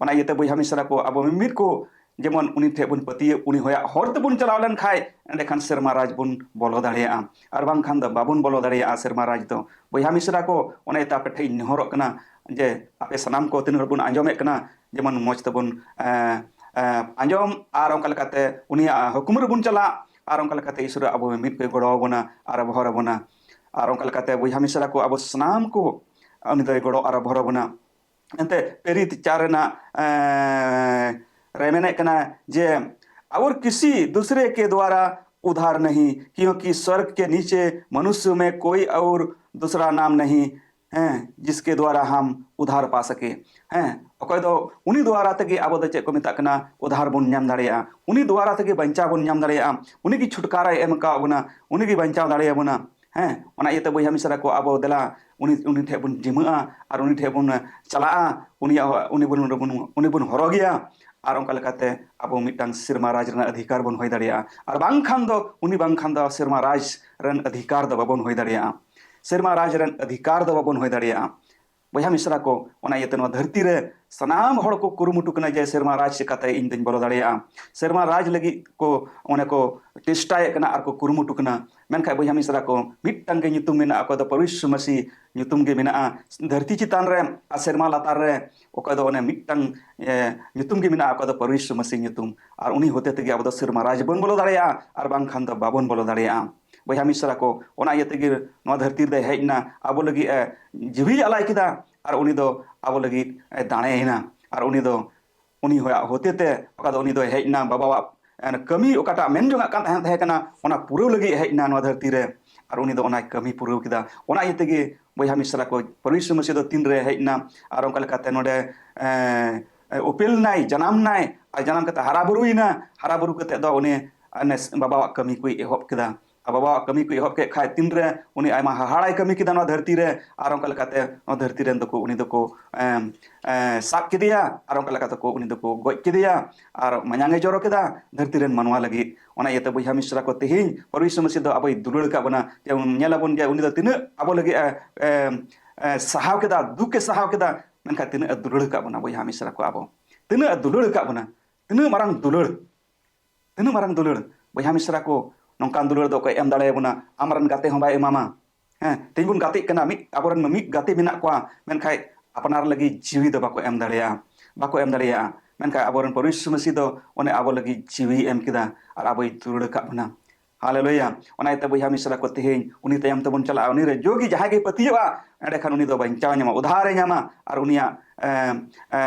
ᱚᱱᱟ ᱤᱭᱟᱹᱛᱮ ᱵᱚᱭᱦᱟ ᱢᱤᱥᱨᱟ ᱠᱚ, ᱟᱵᱚ ᱢᱤᱢᱤᱫ ᱠᱚ ᱡᱮᱢᱚᱱ ᱩᱱᱤ ᱴᱷᱮᱱ ᱵᱚᱱ ᱯᱟᱹᱛᱭᱟᱹᱣ, ᱩᱱᱤ ᱦᱚᱭᱟᱜ ᱦᱚᱨ ᱛᱮᱵᱚᱱ ᱪᱟᱞᱟᱣ ᱞᱮᱱᱠᱷᱟᱡ, ᱮᱸᱰᱮᱠᱷᱟᱱ ᱥᱮᱨᱢᱟ ᱨᱟᱡᱽ ᱵᱚᱱ ᱵᱚᱞᱚ ᱫᱟᱲᱮᱭᱟᱜᱼᱟ᱾ ᱟᱨ ᱵᱟᱝᱠᱷᱟᱱ ᱫᱚ ᱵᱟᱵᱚᱱ ᱵᱚᱞᱚ ᱫᱟᱲᱮᱭᱟᱜᱼᱟ ᱥᱮᱨᱢᱟ ᱨᱟᱡᱽ ᱫᱚ᱾ ᱵᱚᱭᱦᱟ ᱢᱤᱥᱨᱟ ᱠᱚ, ᱚᱱᱟ ᱤᱭᱟᱹᱛᱮ ᱟᱯᱮ ᱴᱷᱮᱱ ᱤᱧ ᱱᱮᱦᱚᱨᱚᱜ ᱠᱟᱱᱟ ᱡᱮ ᱟᱯᱮ ᱥᱟᱱᱟᱢ ᱠᱚ ᱛᱤᱱᱟᱹᱜ ᱦᱚᱲ ᱵᱚᱱ ᱟᱸᱡᱚᱢᱮᱫ ᱠᱟᱱᱟ, ᱡᱮᱢᱚᱱ ᱢᱚᱡᱽ ᱛᱮᱵᱚᱱ, ᱮᱸ, ᱮᱸ, ᱟᱸᱡᱚᱢ ᱟᱨ ᱚᱱᱠᱟ ᱞᱮᱠᱟᱛᱮ ᱩᱱᱤᱭᱟᱜ ᱦᱩᱠᱩᱢ ᱨᱮᱵᱚᱱ ᱪᱟᱞᱟᱜ ᱟᱨ ᱚᱱᱠᱟ ᱞᱮᱠᱟᱛᱮ ᱤᱥᱚᱨ ᱟᱵᱚ ᱢᱤᱫ ᱠᱚᱭ ᱜᱚᱲᱚ ᱟᱵᱚᱱᱟ ᱟᱨ ᱵᱷᱚᱨ ᱟᱵᱚᱱᱟ᱾ ᱟᱨ ᱚᱱᱠᱟ ᱞᱮᱠᱟᱛᱮ ᱵᱚᱭᱦᱟ ᱢᱤᱥᱨᱟ ᱠᱚ, ᱟᱵᱚ ᱥᱟᱱᱟᱢ ᱠᱚ ᱩᱱᱤ ᱫᱚᱭ ᱜᱚᱲᱚ ᱟᱨ ᱵᱷᱚᱨ ᱟᱵᱚᱱᱟ᱾ ᱮᱱᱛᱮ ᱯᱮᱨᱤᱛ ᱪᱟᱨ ᱨᱮᱱᱟᱜ, ᱮᱸ, ᱨᱮ ᱢᱮᱱᱮᱫ ᱠᱟᱱᱟ ᱡᱮ, "और किसी दूसरे के द्वारा उद्धार नहीं, क्योंकि स्वर्ग के नीचे मनुष्य में कोई और दूसरा नाम नहीं, ᱦᱮᱸ, जिसके द्वारा हम उद्धार पा सके।" ᱦᱮᱸ, ᱚᱠᱚᱭ ᱫᱚ ᱩᱱᱤ ᱫᱩᱣᱟᱨᱟ ᱛᱮᱜᱮ ᱟᱵᱚ ᱫᱚ ᱪᱮᱫ ᱠᱚ ᱢᱮᱛᱟᱜ ᱠᱟᱱᱟ, ᱩᱫᱷᱟᱨ ᱵᱚᱱ ᱧᱟᱢ ᱫᱟᱲᱮᱭᱟᱜᱼᱟ, ᱩᱱᱤ ᱫᱩᱣᱟᱨᱟ ᱛᱮᱜᱮ ᱵᱟᱧᱪᱟᱣ ᱵᱚᱱ ᱧᱟᱢ ᱫᱟᱲᱮᱭᱟᱜᱼᱟ, ᱩᱱᱤ ᱜᱮ ᱪᱷᱩᱴᱠᱟᱨᱟᱭ ᱮᱢ ᱟᱠᱟᱫ ᱵᱚᱱᱟ, ᱩᱱᱤ ᱜᱮ ᱵᱟᱧᱪᱟᱣ ᱫᱟᱲᱮᱭᱟᱵᱚᱱᱟ᱾ ᱦᱮᱸ, ᱚᱱᱟ ᱤᱭᱟᱹᱛᱮ ᱵᱚᱭᱦᱟ ᱢᱤᱥᱨᱟ ᱠᱚ, ᱟᱵᱚ ᱫᱮᱞᱟ ᱩᱱᱤ, ᱩᱱᱤ ᱴᱷᱮᱱ ᱵᱚᱱ ᱡᱤᱢᱟᱹᱜᱼᱟ ᱟᱨ ᱩᱱᱤ ᱴᱷᱮᱱ ᱵᱚᱱ ᱪᱟᱞᱟᱜᱼᱟ, ᱩᱱᱤᱭᱟᱜ, ᱩᱱᱤ ᱵᱚᱱ, ᱩᱱᱤ ᱵᱚᱱ ᱦᱚᱨᱚᱜᱮᱭᱟ ᱟᱨ ᱚᱱᱠᱟ ᱞᱮᱠᱟᱛᱮ ᱟᱵᱚ ᱢᱤᱫᱴᱟᱝ ᱥᱮᱨᱢᱟ ᱨᱟᱡᱽ ᱨᱮᱱᱟᱜ ᱚᱫᱷᱤᱠᱟᱨ ᱵᱚᱱ ᱦᱩᱭ ᱫᱟᱲᱮᱭᱟᱜᱼᱟ᱾ ᱟᱨ ᱵᱟᱝᱠᱷᱟᱱ ᱫᱚ, ᱩᱱᱤ ᱵᱟᱝᱠᱷᱟᱱ ᱫᱚ ᱥᱮᱨᱢᱟ ᱨᱟᱡᱽ ᱨᱮᱱ ᱚᱫᱷᱤᱠᱟᱨ ᱫᱚ ᱵᱟᱵᱚᱱ ᱦᱩᱭ ᱫᱟᱲᱮᱭᱟᱜᱼᱟ᱾ ᱥᱮᱨᱢᱟ ᱨᱟᱡᱽ ᱨᱮᱱ ᱚᱫᱷᱤᱠᱟᱨ ᱫᱚ ᱵᱟᱵᱚᱱ ᱦᱩᱭ ᱫᱟᱲᱮᱭᱟᱜᱼᱟ᱾ ᱵᱚᱭᱦᱟ ᱢᱤᱥᱨᱟ ᱠᱚ, ᱚᱱᱟ ᱤᱭᱟᱹᱛᱮ ᱱᱚᱣᱟ ᱫᱷᱟᱹᱨᱛᱤ ᱨᱮ ᱥᱟᱱᱟᱢ ᱦᱚᱲ ᱠᱚ ᱠᱩᱨᱩᱢᱩᱴᱩ ᱠᱟᱱᱟ ᱡᱮ ᱥᱮᱨᱢᱟ ᱨᱟᱡᱽ ᱪᱤᱠᱟᱛᱮ ᱤᱧ ᱫᱚᱧ ᱵᱚᱞᱚ ᱫᱟᱲᱮᱭᱟᱜᱼᱟ᱾ ᱥᱮᱨᱢᱟ ᱨᱟᱡᱽ ᱞᱟᱹᱜᱤᱫ ᱠᱚ, ᱚᱱᱮ ᱠᱚ ᱪᱮᱥᱴᱟᱭᱮᱫ ᱠᱟᱱᱟ ᱟᱨ ᱠᱚ ᱠᱩᱨᱩᱢᱩᱴᱩ ᱠᱟᱱᱟ᱾ ᱢᱮᱱᱠᱷᱟᱱ ᱵᱚᱭᱦᱟ ᱢᱤᱥᱨᱟ ᱠᱚ, ᱢᱤᱫᱴᱟᱝ ᱜᱮ ᱧᱩᱛᱩᱢ ᱢᱮᱱᱟᱜᱼᱟ, ᱚᱠᱚᱭ ᱫᱚ ᱯᱟᱹᱨᱩᱥ ᱢᱟᱹᱥᱤ ᱧᱩᱛᱩᱢ ᱜᱮ ᱢᱮᱱᱟᱜᱼᱟ᱾ ᱫᱷᱟᱹᱨᱛᱤ ᱪᱮᱛᱟᱱ ᱨᱮ ᱟᱨ ᱥᱮᱨᱢᱟ ᱞᱟᱛᱟᱨ ᱨᱮ ᱚᱠᱚᱭ ᱫᱚ ᱚᱱᱮ ᱢᱤᱫᱴᱟᱝ, ᱮ, ᱧᱩᱛᱩᱢ ᱜᱮ ᱢᱮᱱᱟᱜᱼᱟ, ᱚᱠᱚᱭ ᱫᱚ ᱯᱟᱹᱨᱩᱥ ᱢᱟᱹᱥᱤ ᱧᱩᱛᱩᱢ᱾ ᱟᱨ ᱩᱱᱤ ᱦᱚᱛᱮ ᱛᱮᱜᱮ ᱟᱵᱚ ᱫᱚ ᱥᱮᱨᱢᱟ ᱨᱟᱡᱽ ᱵᱚᱱ ᱵᱚᱞᱚ ᱫᱟᱲᱮᱭᱟᱜᱼᱟ, ᱟᱨ ᱵᱟᱝᱠᱷᱟᱱ ᱫᱚ ᱵᱟᱵᱚᱱ ᱵᱚᱞᱚ ᱫᱟᱲᱮᱭᱟᱜᱼᱟ᱾ ᱵᱚᱭᱦᱟ ᱢᱤᱥᱨᱟ ᱠᱚ, ᱚᱱᱟ ᱤᱭᱟᱹ ᱛᱮᱜᱮ ᱱᱚᱣᱟ ᱫᱷᱟᱹᱨᱛᱤ ᱨᱮ ᱦᱮᱡ ᱮᱱᱟ, ᱟᱵᱚ ᱞᱟᱹᱜᱤᱫ ᱮ ᱡᱤᱣᱤᱭ ᱟᱞᱟᱭ ᱠᱮᱫᱟ, ᱟᱨ ᱩᱱᱤ ᱫᱚ ᱟᱵᱚ ᱞᱟᱹᱜᱤᱫ ᱮ ᱫᱟᱲᱮᱭᱮᱱᱟ, ᱟᱨ ᱩᱱᱤ ᱫᱚ, ᱩᱱᱤ ᱦᱚᱭᱟᱜ ᱦᱚᱛᱮ ᱛᱮ, ᱚᱠᱟ ᱫᱚ ᱩᱱᱤ ᱫᱚᱭ ᱦᱮᱡ ᱮᱱᱟ ᱵᱟᱵᱟᱣᱟᱜ, ᱮ, ᱠᱟᱹᱢᱤ ᱚᱠᱟᱴᱟᱜ ᱢᱮᱱ ᱡᱚᱝᱟᱜ ᱠᱟᱱ ᱛᱟᱦᱮᱸ, ᱛᱟᱦᱮᱸ ᱠᱟᱱᱟ, ᱚᱱᱟ ᱯᱩᱨᱟᱹᱣ ᱞᱟᱹᱜᱤᱫ ᱦᱮᱡ ᱮᱱᱟ ᱱᱚᱣᱟ ᱫᱷᱟᱹᱨᱛᱤ ᱨᱮ, ᱟᱨ ᱩᱱᱤ ᱫᱚ ᱚᱱᱟᱭ ᱠᱟᱹᱢᱤ ᱯᱩᱨᱟᱹᱣ ᱠᱮᱫᱟ᱾ ᱚᱱᱟ ᱤᱭᱟᱹ ᱛᱮᱜᱮ ᱵᱚᱭᱦᱟ ᱢᱤᱥᱨᱟ ᱠᱚ, ᱯᱟᱹᱨᱩᱥ ᱢᱟᱹᱥᱤ ᱫᱚ ᱛᱤᱱ ᱨᱮ ᱦᱮᱡ ᱮᱱᱟ, ᱟᱨ ᱚᱱᱠᱟ ᱞᱮᱠᱟᱛᱮ ᱱᱚᱰᱮ, ᱮ, ᱮ, ᱩᱯᱮᱞ ᱱᱟᱭ, ᱡᱟᱱᱟᱢ ᱱᱟᱭ, ᱟᱨ ᱡᱟᱱᱟᱢ ᱠᱟᱛᱮ ᱦᱟᱨᱟ ᱵᱩᱨᱩᱭᱮᱱᱟ, ᱦᱟᱨᱟ ᱵᱩᱨᱩ ᱠᱟᱛᱮ ᱫᱚ ᱩᱱᱤ, ᱮ, ᱵᱟᱵᱟᱣᱟᱜ ᱠᱟᱹᱢᱤ ᱠᱚᱭ ᱮᱦᱚᱵ ᱠᱮᱫᱟ᱾ ᱟᱨ ᱵᱟᱵᱟᱣᱟᱜ ᱠᱟᱹᱢᱤ ᱠᱚ ᱮᱦᱚᱵ ᱠᱮᱫ ᱠᱷᱟᱡ, ᱛᱤᱱᱨᱮ ᱩᱱᱤ ᱟᱭᱢᱟ ᱦᱟᱦᱟᱲᱟᱭ ᱠᱟᱹᱢᱤ ᱠᱮᱫᱟ ᱱᱚᱣᱟ ᱫᱷᱟᱹᱨᱛᱤ ᱨᱮ, ᱟᱨ ᱚᱱᱠᱟ ᱞᱮᱠᱟᱛᱮ ᱱᱚᱣᱟ ᱫᱷᱟᱹᱨᱛᱤ ᱨᱮᱱ ᱫᱚᱠᱚ, ᱩᱱᱤ ᱫᱚᱠᱚ, ᱮᱢ, ᱮ, ᱥᱟᱵ ᱠᱮᱫᱮᱭᱟ, ᱟᱨ ᱚᱱᱠᱟ ᱞᱮᱠᱟ ᱛᱮᱠᱚ ᱩᱱᱤ ᱫᱚᱠᱚ ᱜᱚᱡ ᱠᱮᱫᱮᱭᱟ, ᱟᱨ ᱢᱟᱭᱟᱝ ᱮ ᱡᱚᱨᱚ ᱠᱮᱫᱟ ᱫᱷᱟᱹᱨᱛᱤ ᱨᱮᱱ ᱢᱟᱱᱣᱟ ᱞᱟᱹᱜᱤᱫ᱾ ᱚᱱᱟ ᱤᱭᱟᱹᱛᱮ ᱵᱚᱭᱦᱟ ᱢᱤᱥᱨᱟ ᱠᱚ, ᱛᱮᱦᱮᱧ ᱯᱟᱹᱨᱩᱥ ᱢᱟᱹᱥᱤ ᱫᱚ ᱟᱵᱚᱭ ᱫᱩᱞᱟᱹᱲ ᱟᱠᱟᱫ ᱵᱚᱱᱟ᱾ ᱡᱮᱢᱚᱱ ᱧᱮᱞ ᱟᱵᱚᱱ ᱡᱮ ᱩᱱᱤ ᱫᱚ ᱛᱤᱱᱟᱹᱜ ᱟᱵᱚ ᱞᱟᱹᱜᱤᱫ ᱮ, ᱮ, ᱮ, ᱥᱟᱦᱟᱣ ᱠᱮᱫᱟ, ᱫᱩᱠ ᱮ ᱥᱟᱦᱟᱣ ᱠᱮᱫᱟ, ᱢᱮᱱᱠᱷᱟᱱ ᱛᱤᱱᱟᱹᱜ ᱮ ᱫᱩᱞᱟᱹᱲ ᱟᱠᱟᱫ ᱵᱚᱱᱟ ᱵᱚᱭᱦᱟ ᱢᱤᱥᱨᱟ ᱠᱚ, ᱟᱵᱚ ᱛᱤᱱᱟᱹᱜ ᱮ ᱫᱩᱞᱟᱹᱲ ᱟᱠᱟᱫ ᱵᱚᱱᱟ᱾ ᱛᱤᱱᱟᱹᱜ ᱢᱟᱨᱟᱝ ᱫᱩᱞᱟᱹᱲ, ᱛᱤᱱᱟᱹᱜ ᱢᱟᱨᱟᱝ ᱫᱩᱞᱟᱹᱲ᱾ ᱵᱚᱭᱦᱟ ᱢᱤᱥᱨᱟ ᱠᱚ, ᱱᱚᱝᱠᱟᱱ ᱫᱩᱞᱟᱹᱲ ᱫᱚ ᱚᱠᱚᱭ ᱮᱢ ᱫᱟᱲᱮᱭᱟᱵᱚᱱᱟ? ᱟᱢᱨᱮᱱ ᱜᱟᱛᱮ ᱦᱚᱸ ᱵᱟᱭ ᱮᱢᱟᱢᱟ᱾ ᱦᱮᱸ, ᱛᱮᱦᱮᱧ ᱵᱚᱱ ᱜᱟᱛᱮᱜ ᱠᱟᱱᱟ, ᱢᱤᱫ, ᱟᱵᱚᱨᱮᱱ ᱢᱤᱫ ᱜᱟᱛᱮ ᱢᱮᱱᱟᱜ ᱠᱚᱣᱟ, ᱢᱮᱱᱠᱷᱟᱱ ᱟᱯᱱᱟᱨ ᱞᱟᱹᱜᱤᱫ ᱡᱤᱣᱤ ᱫᱚ ᱵᱟᱠᱚ ᱮᱢ ᱫᱟᱲᱮᱭᱟᱜᱼᱟ, ᱵᱟᱠᱚ ᱮᱢ ᱫᱟᱲᱮᱭᱟᱜᱼᱟ᱾ ᱢᱮᱱᱠᱷᱟᱱ ᱟᱵᱚᱨᱮᱱ ᱯᱨᱚᱵᱷᱩ ᱭᱤᱥᱩ ᱢᱟᱹᱥᱤ ᱫᱚ ᱚᱱᱮ ᱟᱵᱚ ᱞᱟᱹᱜᱤᱫ ᱡᱤᱣᱤ ᱮᱢ ᱠᱮᱫᱟ ᱟᱨ ᱟᱵᱚᱭ ᱫᱩᱞᱟᱹᱲ ᱟᱠᱟᱫ ᱵᱚᱱᱟ᱾ ᱦᱟᱞᱮᱞᱩᱭᱟ᱾ ᱚᱱᱟ ᱤᱭᱟᱹᱛᱮ ᱵᱚᱭᱦᱟ ᱢᱤᱥᱨᱟ ᱠᱚ, ᱛᱮᱦᱮᱧ ᱩᱱᱤ ᱛᱟᱭᱚᱢ ᱛᱮᱵᱚᱱ ᱪᱟᱞᱟᱜᱼᱟ᱾ ᱩᱱᱤ ᱨᱮ ᱡᱩᱫᱤ ᱡᱟᱦᱟᱸᱭ ᱜᱮ ᱯᱟᱹᱛᱭᱟᱹᱜᱼᱟ, ᱮᱸᱰᱮᱠᱷᱟᱱ ᱩᱱᱤ ᱫᱚ ᱵᱟᱧᱪᱟᱣ ᱧᱟᱢᱟ, ᱩᱫᱷᱟᱨᱮ ᱧᱟᱢᱟ, ᱟᱨ ᱩᱱᱤᱭᱟᱜ, ᱮ, ᱮ,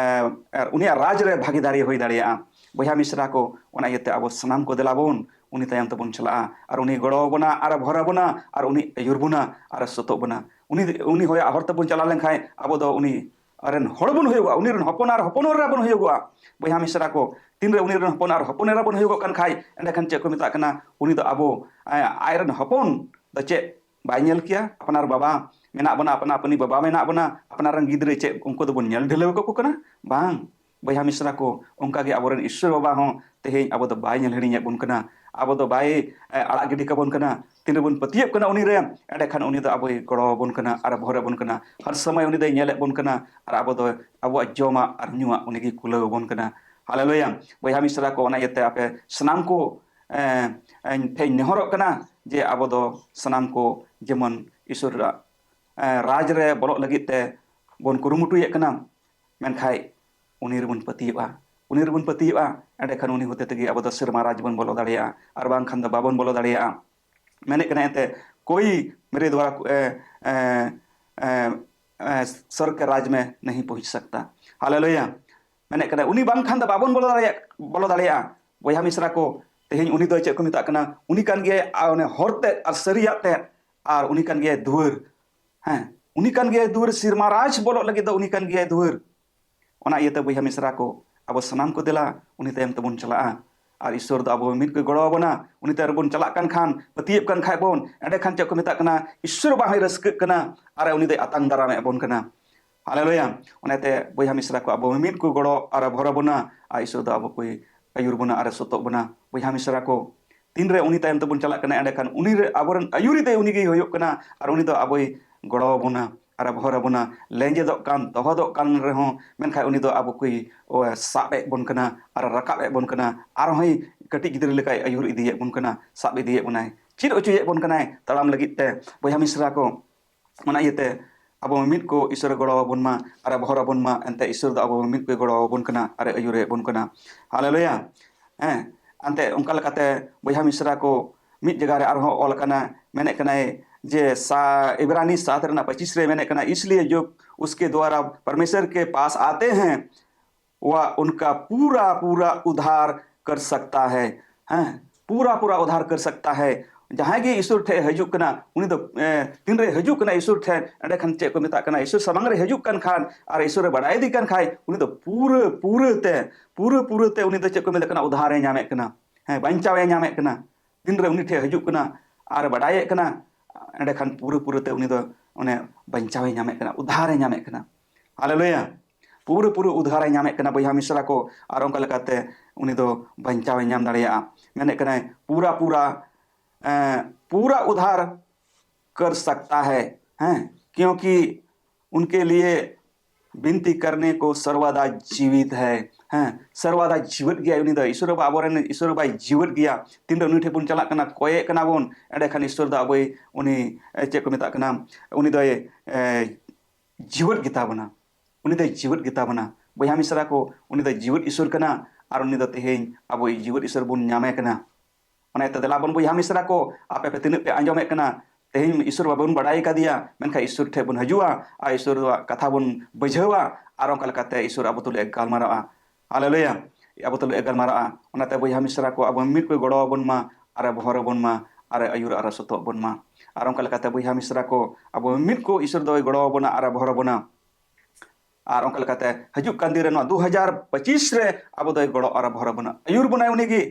ᱟᱨ ᱩᱱᱤᱭᱟᱜ ᱨᱟᱡᱽ ᱨᱮ ᱵᱷᱟᱜᱤᱫᱟᱨᱤ ᱦᱩᱭ ᱫᱟᱲᱮᱭᱟᱜᱼᱟ᱾ ᱵᱚᱭᱦᱟ ᱢᱤᱥᱨᱟ ᱠᱚ, ᱚᱱᱟ ᱤᱭᱟᱹᱛᱮ ᱟᱵᱚ ᱥᱟᱱᱟᱢ ᱠᱚ ᱫᱮᱞᱟ ᱵᱚᱱ ᱩᱱᱤ ᱛᱟᱭᱚᱢ ᱛᱮᱵᱚᱱ ᱪᱟᱞᱟᱜᱼᱟ, ᱟᱨ ᱩᱱᱤ ᱜᱚᱲᱚ ᱟᱵᱚᱱᱟ, ᱟᱨ ᱵᱷᱚᱨ ᱟᱵᱚᱱᱟ, ᱟᱨ ᱩᱱᱤ ᱟᱹᱭᱩᱨ ᱵᱚᱱᱟ, ᱟᱨ ᱥᱚᱛᱚᱜ ᱵᱚᱱᱟ᱾ ᱩᱱᱤ, ᱩᱱᱤ ᱦᱚᱭᱟᱜ ᱦᱚᱨ ᱛᱮᱵᱚᱱ ᱪᱟᱞᱟᱣ ᱞᱮᱱᱠᱷᱟᱱ ᱟᱵᱚ ᱫᱚ ᱩᱱᱤ ᱨᱮᱱ ᱦᱚᱲ ᱵᱚᱱ ᱦᱩᱭᱩᱜᱼᱟ, ᱩᱱᱤ ᱨᱮᱱ ᱦᱚᱯᱚᱱ ᱟᱨ ᱦᱚᱯᱚᱱ ᱮᱨᱟ ᱵᱚᱱ ᱦᱩᱭᱩᱜᱚᱜᱼᱟ᱾ ᱵᱚᱭᱦᱟ ᱢᱤᱥᱨᱟ ᱠᱚ, ᱛᱤᱱᱨᱮ ᱩᱱᱤ ᱨᱮᱱ ᱦᱚᱯᱚᱱ ᱟᱨ ᱦᱚᱯᱚᱱ ᱮᱨᱟ ᱵᱚᱱ ᱦᱩᱭᱩᱜᱚᱜ ᱠᱟᱱ ᱠᱷᱟᱡ, ᱮᱸᱰᱮᱠᱷᱟᱱ ᱪᱮᱫ ᱠᱚ ᱢᱮᱛᱟᱜ ᱠᱟᱱᱟ, ᱩᱱᱤ ᱫᱚ ᱟᱵᱚ, ᱮ, ᱟᱡ ᱨᱮᱱ ᱦᱚᱯᱚᱱ ᱫᱚ ᱪᱮᱫ ᱵᱟᱭ ᱧᱮᱞ ᱠᱮᱭᱟ? ᱟᱯᱱᱟᱨ ᱵᱟᱵᱟ ᱢᱮᱱᱟᱜ ᱵᱚᱱᱟ, ᱟᱯᱱᱟ ᱟᱯᱱᱤ ᱵᱟᱵᱟ ᱢᱮᱱᱟᱜ ᱵᱚᱱᱟ, ᱟᱯᱱᱟᱨ ᱨᱮᱱ ᱜᱤᱫᱽᱨᱟᱹ ᱪᱮᱫ ᱩᱱᱠᱩ ᱫᱚᱵᱚᱱ ᱧᱮᱞ ᱰᱷᱤᱞᱟᱹᱣ ᱠᱟᱠᱚ ᱠᱟᱱᱟ? ᱵᱟᱝ᱾ ᱵᱚᱭᱦᱟ ᱢᱤᱥᱨᱟ ᱠᱚ, ᱚᱱᱠᱟ ᱜᱮ ᱟᱵᱚᱨᱮᱱ ᱤᱥᱥᱚᱨ ᱵᱟᱵᱟ ᱦᱚᱸ ᱛᱮᱦᱮᱧ ᱟᱵᱚ ᱫᱚ ᱵᱟᱭ ᱧᱮᱞ ᱦᱤᱲᱤᱧᱮᱫ ᱵᱚᱱ ᱠᱟᱱᱟ, ᱟᱵᱚ ᱫᱚ ᱵᱟᱭ, ᱮ, ᱟᱲᱟᱜ ᱜᱤᱰᱤ ᱠᱟᱵᱚᱱ ᱠᱟᱱᱟ᱾ ᱛᱤᱱ ᱨᱮᱵᱚᱱ ᱯᱟᱹᱛᱭᱟᱹᱜ ᱠᱟᱱᱟ ᱩᱱᱤ ᱨᱮ, ᱮᱸᱰᱮᱠᱷᱟᱱ ᱩᱱᱤ ᱫᱚ ᱟᱵᱚᱭ ᱜᱚᱲᱚ ᱟᱵᱚᱱ ᱠᱟᱱᱟ ᱟᱨ ᱵᱷᱚᱨ ᱟᱵᱚᱱ ᱠᱟᱱᱟ᱾ ᱦᱟᱨ ᱥᱚᱢᱚᱭ ᱩᱱᱤ ᱫᱚᱭ ᱧᱮᱞᱮᱫ ᱵᱚᱱ ᱠᱟᱱᱟ ᱟᱨ ᱟᱵᱚ ᱫᱚ ᱟᱵᱚᱣᱟᱜ ᱡᱚᱢᱟᱜ ᱟᱨ ᱧᱩᱣᱟᱜ ᱩᱱᱤ ᱜᱮ ᱠᱩᱞᱟᱹᱣ ᱟᱵᱚᱱ ᱠᱟᱱᱟ᱾ ᱦᱟᱞᱮᱞᱩᱭᱟ᱾ ᱵᱚᱭᱦᱟ ᱢᱤᱥᱨᱟ ᱠᱚ, ᱚᱱᱟ ᱤᱭᱟᱹᱛᱮ ᱟᱯᱮ ᱥᱟᱱᱟᱢ ᱠᱚ, ᱮ, ᱤᱧ ᱴᱷᱮᱱ ᱱᱮᱦᱚᱨᱚᱜ ᱠᱟᱱᱟ ᱡᱮ ᱟᱵᱚ ᱫᱚ ᱥᱟᱱᱟᱢ ᱠᱚ ᱡᱮᱢᱚᱱ ᱤᱥᱚᱨᱟᱜ, ᱮ, ᱨᱟᱡᱽ ᱨᱮ ᱵᱚᱞᱚᱜ ᱞᱟᱹᱜᱤᱫ ᱛᱮ ᱵᱚᱱ ᱠᱩᱨᱩᱢᱩᱴᱩᱭᱮᱫ ᱠᱟᱱᱟ, ᱢᱮᱱᱠᱷᱟᱱ ᱩᱱᱤ ᱨᱮᱵᱚᱱ ᱯᱟᱹᱛᱭᱟᱹᱜᱼᱟ᱾ ᱩᱱᱤ ᱨᱮᱵᱚᱱ ᱯᱟᱹᱛᱭᱟᱹᱜᱼᱟ, ᱮᱸᱰᱮᱠᱷᱟᱱ ᱩᱱᱤ ᱦᱚᱛᱮ ᱛᱮᱜᱮ ᱟᱵᱚ ᱫᱚ ᱥᱮᱨᱢᱟ ᱨᱟᱡᱽ ᱵᱚᱱ ᱵᱚᱞᱚ ᱫᱟᱲᱮᱭᱟᱜᱼᱟ, ᱟᱨ ᱵᱟᱝᱠᱷᱟᱱ ᱫᱚ ᱵᱟᱵᱚᱱ ᱵᱚᱞᱚ ᱫᱟᱲᱮᱭᱟᱜᱼᱟ᱾ ᱢᱮᱱᱮᱫ ᱠᱟᱱᱟ ᱮᱱᱛᱮ, ᱠᱳᱭ ᱢᱮᱨᱮ ᱫᱣᱟᱨᱟ, ᱮ, ᱮ, ᱮ, ᱮ, ᱥᱚᱨᱜ ᱠᱮ ᱨᱟᱡᱽ ᱢᱮ ᱱᱟᱦᱤ ᱯᱚᱦᱩᱸᱪ ᱥᱟᱠᱛᱟ᱾ ᱦᱟᱞᱮᱞᱩᱭᱟ᱾ ᱢᱮᱱᱮᱫ ᱠᱟᱱᱟ, ᱩᱱᱤ ᱵᱟᱝᱠᱷᱟᱱ ᱫᱚ ᱵᱟᱵᱚᱱ ᱵᱚᱞᱚ ᱫᱟᱲᱮᱭᱟᱜ, ᱵᱚᱞᱚ ᱫᱟᱲᱮᱭᱟᱜᱼᱟ᱾ ᱵᱚᱭᱦᱟ ᱢᱤᱥᱨᱟ ᱠᱚ, ᱛᱮᱦᱮᱧ ᱩᱱᱤ ᱫᱚ ᱪᱮᱫ ᱠᱚ ᱢᱮᱛᱟᱜ ᱠᱟᱱᱟ? ᱩᱱᱤ ᱠᱟᱱ ᱜᱮᱭᱟᱭ, ᱟ, ᱚᱱᱮ ᱦᱚᱨ ᱛᱮᱫ ᱟᱨ ᱥᱟᱹᱨᱤᱭᱟᱜ ᱛᱮᱫ, ᱟᱨ ᱩᱱᱤ ᱠᱟᱱ ᱜᱮᱭᱟᱭ ᱫᱩᱣᱟᱹᱨ᱾ ᱦᱮᱸ, ᱩᱱᱤ ᱠᱟᱱ ᱜᱮᱭᱟᱭ ᱫᱩᱣᱟᱹᱨ, ᱥᱮᱨᱢᱟ ᱨᱟᱡᱽ ᱵᱚᱞᱚᱜ ᱞᱟᱹᱜᱤᱫ ᱫᱚ ᱩᱱᱤ ᱠᱟᱱ ᱜᱮᱭᱟᱭ ᱫᱩᱣᱟᱹᱨ᱾ ᱚᱱᱟ ᱤᱭᱟᱹᱛᱮ ᱵᱚᱭᱦᱟ ᱢᱤᱥᱨᱟ ᱠᱚ, ᱟᱵᱚ ᱥᱟᱱᱟᱢ ᱠᱚ ᱫᱮᱞᱟ, ᱩᱱᱤ ᱛᱟᱭᱚᱢ ᱛᱮᱵᱚᱱ ᱪᱟᱞᱟᱜᱼᱟ᱾ ᱟᱨ ᱤᱥᱥᱚᱨ ᱫᱚ ᱟᱵᱚ ᱢᱤᱫ ᱠᱚ ᱜᱚᱲᱚ ᱟᱵᱚᱱᱟ᱾ ᱩᱱᱤ ᱛᱟᱭᱚᱢ ᱨᱮᱵᱚᱱ ᱪᱟᱞᱟᱜ ᱠᱟᱱ ᱠᱷᱟᱱ, ᱯᱟᱹᱛᱭᱟᱹᱜ ᱠᱟᱱ ᱠᱷᱟᱡ ᱵᱚᱱ, ᱮᱸᱰᱮᱠᱷᱟᱱ ᱪᱮᱫ ᱠᱚ ᱢᱮᱛᱟᱜ ᱠᱟᱱᱟ? ᱤᱥᱥᱚᱨ ᱵᱟᱵᱟ ᱦᱚᱸᱭ ᱨᱟᱹᱥᱠᱟᱹᱜ ᱠᱟᱱᱟ ᱟᱨ ᱩᱱᱤ ᱫᱚᱭ ᱟᱛᱟᱝ ᱫᱟᱨᱟᱢᱮᱫ ᱵᱚᱱ ᱠᱟᱱᱟ᱾ ᱦᱟᱞᱮᱞᱩᱭᱟ᱾ ᱚᱱᱟᱛᱮ ᱵᱚᱭᱦᱟ ᱢᱤᱥᱨᱟ ᱠᱚ, ᱟᱵᱚ ᱢᱤᱢᱤᱫ ᱠᱚ ᱜᱚᱲᱚ ᱟᱨ ᱵᱷᱚᱨ ᱟᱵᱚᱱᱟ, ᱟᱨ ᱤᱥᱚᱨ ᱫᱚ ᱟᱵᱚ ᱠᱚᱭ ᱟᱹᱭᱩᱨ ᱵᱚᱱᱟ ᱟᱨ ᱮ ᱥᱚᱛᱚᱜ ᱵᱚᱱᱟ᱾ ᱵᱚᱭᱦᱟ ᱢᱤᱥᱨᱟ ᱠᱚ, ᱛᱤᱱᱨᱮ ᱩᱱᱤ ᱛᱟᱭᱚᱢ ᱛᱮᱵᱚᱱ ᱪᱟᱞᱟᱜ ᱠᱟᱱᱟ, ᱮᱸᱰᱮᱠᱷᱟᱱ ᱩᱱᱤ ᱨᱮ ᱟᱵᱚᱨᱮᱱ ᱟᱹᱭᱩᱨᱤᱡ ᱫᱚ ᱩᱱᱤ ᱜᱮᱭ ᱦᱩᱭᱩᱜ ᱠᱟᱱᱟ ᱟᱨ ᱩᱱᱤ ᱫᱚ ᱟᱵᱚᱭ ᱜᱚᱲᱚ ᱟᱵᱚᱱᱟ᱾ ᱟᱨᱮ ᱵᱚᱦᱚᱨ ᱟᱵᱚᱱᱟ᱾ ᱞᱮᱸᱡᱮᱫᱚᱜ ᱠᱟᱱ, ᱛᱚᱦᱚᱫᱚᱜ ᱠᱟᱱ ᱨᱮᱦᱚᱸ, ᱢᱮᱱᱠᱷᱟᱱ ᱩᱱᱤ ᱫᱚ ᱟᱵᱚ ᱠᱚᱭ, ᱚ, ᱥᱟᱵ ᱮᱫ ᱵᱚᱱ ᱠᱟᱱᱟ ᱟᱨ ᱨᱟᱠᱟᱵ ᱮᱫ ᱵᱚᱱ ᱠᱟᱱᱟ᱾ ᱟᱨᱦᱚᱸᱭ ᱠᱟᱹᱴᱤᱡ ᱜᱤᱫᱽᱨᱟᱹ ᱞᱮᱠᱟᱭ ᱟᱹᱭᱩᱨ ᱤᱫᱤᱭᱮᱫ ᱵᱚᱱ ᱠᱟᱱᱟ, ᱥᱟᱵ ᱤᱫᱤᱭᱮᱫ ᱵᱚᱱᱟᱭ, ᱪᱮᱫ ᱦᱚᱪᱚᱭᱮᱫ ᱵᱚᱱ ᱠᱟᱱᱟᱭ ᱛᱟᱲᱟᱢ ᱞᱟᱹᱜᱤᱫ ᱛᱮ᱾ ᱵᱚᱭᱦᱟ ᱢᱤᱥᱨᱟ ᱠᱚ, ᱚᱱᱟ ᱤᱭᱟᱹᱛᱮ ᱟᱵᱚ ᱢᱤᱫ ᱠᱚ ᱤᱥᱚᱨᱮ ᱜᱚᱲᱚ ᱟᱵᱚᱱ ᱢᱟ ᱟᱨᱮ ᱵᱚᱦᱚᱨ ᱟᱵᱚᱱ ᱢᱟ, ᱮᱱᱛᱮ ᱤᱥᱚᱨ ᱫᱚ ᱟᱵᱚ ᱢᱤᱫ ᱠᱚᱭ ᱜᱚᱲᱚ ᱟᱵᱚᱱ ᱠᱟᱱᱟ ᱟᱨᱮ ᱟᱹᱭᱩᱨᱮᱫ ᱵᱚᱱ ᱠᱟᱱᱟ᱾ ᱦᱟᱞᱮᱞᱩᱭᱟ᱾ ᱦᱮᱸ, ᱮᱱᱛᱮ ᱚᱱᱠᱟ ᱞᱮᱠᱟᱛᱮ ᱵᱚᱭᱦᱟ ᱢᱤᱥᱨᱟ ᱠᱚ, ᱢᱤᱫ ᱡᱟᱭᱜᱟ ᱨᱮ ᱟᱨᱦᱚᱸ ᱚᱞ ᱟᱠᱟᱱᱟ, ᱢᱮᱱᱮᱫ ᱠᱟᱱᱟᱭ ᱡᱮ ᱥᱟ-, ᱤᱵᱨᱟᱱᱤ ᱥᱟᱛ ᱨᱮᱱᱟᱜ ᱯᱚᱸᱪᱤᱥ ᱨᱮ ᱢᱮᱱᱮᱫ ᱠᱟᱱᱟ, इसलिए जो उसके द्वारा परमेश्वर के पास आते हैं, वह उनका पूरा पूरा उद्धार कर सकता है। ᱦᱮᱸ, ᱯᱩᱨᱟ ᱯᱩᱨᱟ ᱩᱫᱷᱟᱨ ᱠᱟᱨ ᱥᱟᱠᱛᱟ ᱦᱟᱭ᱾ ᱡᱟᱦᱟᱸᱭ ᱜᱮ ᱤᱥᱚᱨ ᱴᱷᱮᱱ ᱦᱤᱡᱩᱜ ᱠᱟᱱᱟ, ᱩᱱᱤ ᱫᱚ, ᱮ, ᱛᱤᱱᱨᱮ ᱦᱤᱡᱩᱜ ᱠᱟᱱᱟ ᱤᱥᱚᱨ ᱴᱷᱮᱱ, ᱮᱸᱰᱮᱠᱷᱟᱱ ᱪᱮᱫ ᱠᱚ ᱢᱮᱛᱟᱜ ᱠᱟᱱᱟ, ᱤᱥᱚᱨ ᱥᱟᱢᱟᱝ ᱨᱮ ᱦᱤᱡᱩᱜ ᱠᱟᱱ ᱠᱷᱟᱱ ᱟᱨ ᱤᱥᱚᱨᱮ ᱵᱟᱲᱟᱭ ᱤᱫᱤ ᱠᱟᱱ ᱠᱷᱟᱱ, ᱩᱱᱤ ᱫᱚ ᱯᱩᱨᱟᱹ ᱯᱩᱨᱟᱹ ᱛᱮ, ᱯᱩᱨᱟᱹ ᱯᱩᱨᱟᱹ ᱛᱮ ᱩᱱᱤ ᱫᱚ ᱪᱮᱫ ᱠᱚ ᱢᱮᱛᱟᱜ ᱠᱟᱱᱟ, ᱩᱫᱷᱟᱨᱮ ᱧᱟᱢᱮᱫ ᱠᱟᱱᱟ᱾ ᱦᱮᱸ, ᱵᱟᱧᱪᱟᱣᱮ ᱧᱟᱢᱮᱫ ᱠᱟᱱᱟ᱾ ᱛᱤᱱᱨᱮ ᱩᱱᱤ ᱴᱷᱮᱱ ᱦᱤᱡᱩᱜ ᱠᱟᱱᱟ ᱟᱨ ᱵᱟᱰᱟᱭᱮᱫ ᱠᱟᱱᱟ, ᱮᱸᱰᱮᱠᱷᱟᱱ ᱯᱩᱨᱟᱹ ᱯᱩᱨᱟᱹ ᱛᱮ ᱩᱱᱤ ᱫᱚ ᱚᱱᱮ ᱵᱟᱧᱪᱟᱣᱮ ᱧᱟᱢᱮᱫ ᱠᱟᱱᱟ, ᱩᱫᱷᱟᱨᱮ ᱧᱟᱢᱮᱫ ᱠᱟᱱᱟ᱾ ᱦᱟᱞᱮᱞᱩᱭᱟ᱾ ᱯᱩᱨᱟᱹ ᱯᱩᱨᱟᱹ ᱩᱫᱷᱟᱨᱮ ᱧᱟᱢᱮᱫ ᱠᱟᱱᱟ ᱵᱚᱭᱦᱟ ᱢᱤᱥᱨᱟ ᱠᱚ, ᱟᱨ ᱚᱱᱠᱟ ᱞᱮᱠᱟᱛᱮ ᱩᱱᱤ ᱫᱚ ᱵᱟᱧᱪᱟᱣᱮ ᱧᱟᱢ ᱫᱟᱲᱮᱭᱟᱜᱼᱟ᱾ ᱢᱮᱱᱮᱫ ᱠᱟᱱᱟᱭ, ᱯᱩᱨᱟ ᱯᱩᱨᱟ, ᱮ, ᱯᱩᱨᱟ ᱩᱫᱷᱟᱨ ᱠᱟᱨ ᱥᱟᱠᱛᱟ ᱦᱟᱭ, ᱦᱮᱸ, ᱠᱤᱭᱚᱸᱠᱤ ᱩᱱᱠᱮ ᱞᱤᱭᱮ ᱵᱤᱱᱛᱤ ᱠᱟᱨᱱᱮ ᱠᱚ ᱥᱚᱨᱵᱚᱫᱟ ᱡᱤᱣᱤᱛ ᱦᱟᱭ᱾ ᱦᱮᱸ, ᱥᱚᱨᱵᱚᱫᱟ ᱡᱤᱣᱮᱫ ᱜᱮᱭᱟᱭ ᱩᱱᱤ ᱫᱚ᱾ ᱤᱥᱚᱨ ᱵᱟᱵᱟ ᱟᱵᱚᱨᱮᱱ ᱤᱥᱚᱨ ᱵᱟᱵᱟᱭ ᱡᱤᱣᱮᱫ ᱜᱮᱭᱟ᱾ ᱛᱤᱱᱨᱮ ᱩᱱᱤ ᱴᱷᱮᱱ ᱵᱚᱱ ᱪᱟᱞᱟᱜ ᱠᱟᱱᱟ, ᱠᱚᱭᱮᱫ ᱠᱟᱱᱟ ᱵᱚᱱ, ᱮᱸᱰᱮᱠᱷᱟᱱ ᱤᱥᱚᱨ ᱫᱚ ᱟᱵᱚᱭ, ᱩᱱᱤ, ᱮ, ᱪᱮᱫ ᱠᱚ ᱢᱮᱛᱟᱜ ᱠᱟᱱᱟ, ᱩᱱᱤ ᱫᱚᱭ, ᱮ, ᱡᱤᱣᱮᱫ ᱜᱮᱛᱟ ᱵᱚᱱᱟ᱾ ᱩᱱᱤ ᱫᱚᱭ ᱡᱤᱣᱮᱫ ᱜᱮᱛᱟ ᱵᱚᱱᱟ᱾ ᱵᱚᱭᱦᱟ ᱢᱤᱥᱨᱟ ᱠᱚ, ᱩᱱᱤ ᱫᱚ ᱡᱤᱣᱮᱫ ᱤᱥᱚᱨ ᱠᱟᱱᱟ, ᱟᱨ ᱩᱱᱤ ᱫᱚ ᱛᱮᱦᱮᱧ ᱟᱵᱚᱭᱤᱡ ᱡᱤᱣᱮᱫ ᱤᱥᱚᱨ ᱵᱚᱱ ᱧᱟᱢᱮ ᱠᱟᱱᱟ᱾ ᱚᱱᱟ ᱤᱭᱟᱹᱛᱮ ᱫᱮᱞᱟ ᱵᱚᱱ ᱵᱚᱭᱦᱟ ᱢᱤᱥᱨᱟ ᱠᱚ, ᱟᱯᱮ ᱯᱮ ᱛᱤᱱᱟᱹᱜ ᱯᱮ ᱟᱸᱡᱚᱢᱮᱫ ᱠᱟᱱᱟ, ᱛᱮᱦᱮᱧ ᱤᱥᱚᱨ ᱵᱟᱵᱚᱱ ᱵᱟᱰᱟᱭ ᱠᱟᱫᱮᱭᱟ, ᱢᱮᱱᱠᱷᱟᱱ ᱤᱥᱚᱨ ᱴᱷᱮᱱ ᱵᱚᱱ ᱦᱤᱡᱩᱜᱼᱟ ᱟᱨ ᱤᱥᱚᱨᱟᱜ ᱠᱟᱛᱷᱟ ᱵᱚᱱ ᱵᱩᱡᱷᱟᱹᱣᱟ, ᱟᱨ ᱚᱱᱠᱟ ᱞᱮᱠᱟᱛᱮ ᱤᱥᱚᱨ ᱟᱵᱚ ᱛᱩᱞᱩᱡ ᱮ ᱜᱟᱞᱢᱟᱨᱟᱜᱼᱟ᱾ ᱦᱟᱞᱮᱞᱩᱭᱟ᱾ ᱟᱵᱚ ᱛᱩᱞᱩᱡ ᱮ ᱜᱟᱞᱢᱟᱨᱟᱜᱼᱟ᱾ ᱚᱱᱟᱛᱮ ᱵᱚᱭᱦᱟ ᱢᱤᱥᱨᱟ ᱠᱚ, ᱟᱵᱚ ᱢᱤᱫ ᱠᱚ ᱜᱚᱲᱚ ᱟᱵᱚᱱ ᱢᱟ, ᱟᱨ ᱮ ᱵᱚᱦᱚᱨ ᱟᱵᱚᱱ ᱢᱟ, ᱟᱨ ᱮ ᱟᱹᱭᱩᱨ ᱟᱨ ᱮ ᱥᱚᱛᱚᱜ ᱵᱚᱱ ᱢᱟ᱾ ᱟᱨ ᱚᱱᱠᱟ ᱞᱮᱠᱟᱛᱮ ᱵᱚᱭᱦᱟ ᱢᱤᱥᱨᱟ ᱠᱚ, ᱟᱵᱚ ᱢᱤᱫ ᱠᱚ ᱤᱥᱚᱨ ᱫᱚᱭ ᱜᱚᱲᱚ ᱟᱵᱚᱱᱟ ᱟᱨ ᱮ ᱵᱚᱦᱚᱨ ᱟᱵᱚᱱᱟ᱾ ᱟᱨ ᱚᱱᱠᱟ ᱞᱮᱠᱟᱛᱮ ᱦᱤᱡᱩᱜ ᱠᱟᱱ ᱫᱤᱱ ᱨᱮ, ᱱᱚᱣᱟ ᱫᱩ ᱦᱟᱡᱟᱨ ᱯᱚᱸᱪᱤᱥ ᱨᱮ ᱟᱵᱚ ᱫᱚᱭ ᱜᱚᱲᱚ ᱟᱨ ᱵᱚᱦᱚᱨ ᱟᱵᱚᱱᱟ, ᱟᱹᱭᱩᱨ ᱵᱚᱱᱟᱭ ᱩᱱᱤ ᱜᱮ᱾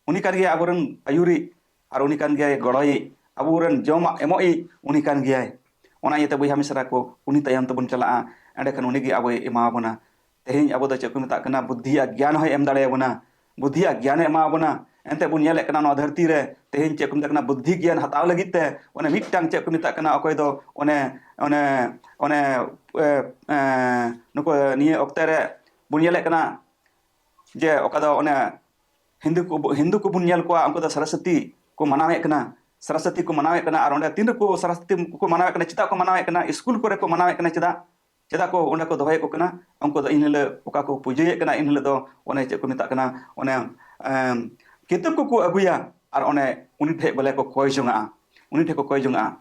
ᱩᱱᱤ ᱠᱟᱱ ᱜᱮᱭᱟᱭ ᱟᱵᱚᱨᱮᱱ ᱟᱹᱭᱩᱨᱤᱡ, ᱟᱨ ᱩᱱᱤ ᱠᱟᱱ ᱜᱮᱭᱟᱭ ᱜᱚᱲᱚᱭᱤᱡ, ᱟᱵᱚᱨᱮᱱ ᱡᱚᱢᱟᱜ ᱮᱢᱚᱜᱤᱡ ᱩᱱᱤ ᱠᱟᱱ ᱜᱮᱭᱟᱭ᱾ ᱚᱱᱟ ᱤᱭᱟᱹᱛᱮ ᱵᱚᱭᱦᱟ ᱢᱤᱥᱨᱟ ᱠᱚ, ᱩᱱᱤ ᱛᱟᱭᱚᱢ ᱛᱮᱵᱚᱱ ᱪᱟᱞᱟᱜᱼᱟ, ᱮᱸᱰᱮᱠᱷᱟᱱ ᱩᱱᱤ ᱜᱮ ᱟᱵᱚᱭ ᱮᱢᱟ ᱵᱚᱱᱟ᱾ ᱛᱮᱦᱮᱧ ᱟᱵᱚ ᱫᱚ ᱪᱮᱫ ᱠᱚ ᱢᱮᱛᱟᱜ ᱠᱟᱱᱟ, ᱵᱩᱫᱽᱫᱷᱤ ᱟᱨ ᱜᱮᱭᱟᱱ ᱦᱚᱸᱭ ᱮᱢ ᱫᱟᱲᱮᱭᱟᱵᱚᱱᱟ᱾ ᱵᱩᱫᱽᱫᱷᱤᱭᱟᱜ ᱜᱮᱭᱟᱱᱮ ᱮᱢᱟ ᱵᱚᱱᱟ᱾ ᱮᱱᱛᱮ ᱵᱚᱱ ᱧᱮᱞᱮᱫ ᱠᱟᱱᱟ ᱱᱚᱣᱟ ᱫᱷᱟᱹᱨᱛᱤ ᱨᱮ ᱛᱮᱦᱮᱧ ᱪᱮᱫ ᱠᱚ ᱢᱮᱛᱟᱜ ᱠᱟᱱᱟ, ᱵᱩᱫᱽᱫᱷᱤ ᱜᱮᱭᱟᱱ ᱦᱟᱛᱟᱣ ᱞᱟᱹᱜᱤᱫ ᱛᱮ ᱚᱱᱮ ᱢᱤᱫᱴᱟᱝ ᱪᱮᱫ ᱠᱚ ᱢᱮᱛᱟᱜ ᱠᱟᱱᱟ, ᱚᱠᱚᱭ ᱫᱚ ᱚᱱᱮ ᱚᱱᱮ ᱚᱱᱮ ᱮ, ᱮ, ᱱᱩᱠᱩ ᱱᱤᱭᱟᱹ ᱚᱠᱛᱮ ᱨᱮ ᱵᱚᱱ ᱧᱮᱞᱮᱫ ᱠᱟᱱᱟ ᱡᱮ ᱚᱠᱟ ᱫᱚ ᱚᱱᱮ ᱦᱤᱱᱫᱩ ᱠᱚ, ᱦᱤᱱᱫᱩ ᱠᱚᱵᱚᱱ ᱧᱮᱞ ᱠᱚᱣᱟ, ᱩᱱᱠᱩ ᱫᱚ ᱥᱚᱨᱚᱥᱚᱛᱤ ᱠᱚ ᱢᱟᱱᱟᱣᱮᱫ ᱠᱟᱱᱟ᱾ ᱥᱚᱨᱚᱥᱚᱛᱤ ᱠᱚ ᱢᱟᱱᱟᱣᱮᱫ ᱠᱟᱱᱟ᱾ ᱟᱨ ᱚᱸᱰᱮ ᱛᱤᱱ ᱨᱮᱠᱚ ᱥᱚᱨᱚᱥᱚᱛᱤ ᱠᱚ ᱢᱟᱱᱟᱣᱮᱫ ᱠᱟᱱᱟ, ᱪᱮᱫᱟᱜ ᱠᱚ ᱢᱟᱱᱟᱣᱮᱫ ᱠᱟᱱᱟ? ᱥᱠᱩᱞ ᱠᱚᱨᱮ ᱠᱚ ᱢᱟᱱᱟᱣᱮᱫ ᱠᱟᱱᱟ᱾ ᱪᱮᱫᱟᱜ ᱪᱮᱫᱟᱜ ᱠᱚ ᱚᱸᱰᱮ ᱠᱚ ᱫᱚᱦᱚᱭᱮᱫ ᱠᱚ ᱠᱟᱱᱟ? ᱩᱱᱠᱩ ᱫᱚ ᱤᱱ ᱦᱤᱞᱳᱜ ᱚᱠᱟ ᱠᱚ ᱯᱩᱡᱟᱹᱭᱮᱫ ᱠᱟᱱᱟ, ᱤᱱ ᱦᱤᱞᱳᱜ ᱫᱚ ᱚᱱᱮ ᱪᱮᱫ ᱠᱚ ᱢᱮᱛᱟᱜ ᱠᱟᱱᱟ, ᱚᱱᱮ ᱮᱢ, ᱠᱤᱛᱟᱹᱵ ᱠᱚᱠᱚ ᱟᱹᱜᱩᱭᱟ ᱟᱨ ᱚᱱᱮ ᱩᱱᱤ ᱴᱷᱮᱡ ᱵᱚᱞᱮ ᱠᱚ ᱠᱚᱭ ᱡᱚᱝᱟᱜᱼᱟ, ᱩᱱᱤ ᱴᱷᱮᱡ ᱠᱚ ᱠᱚᱭ ᱡᱚᱝᱟᱜᱼᱟ᱾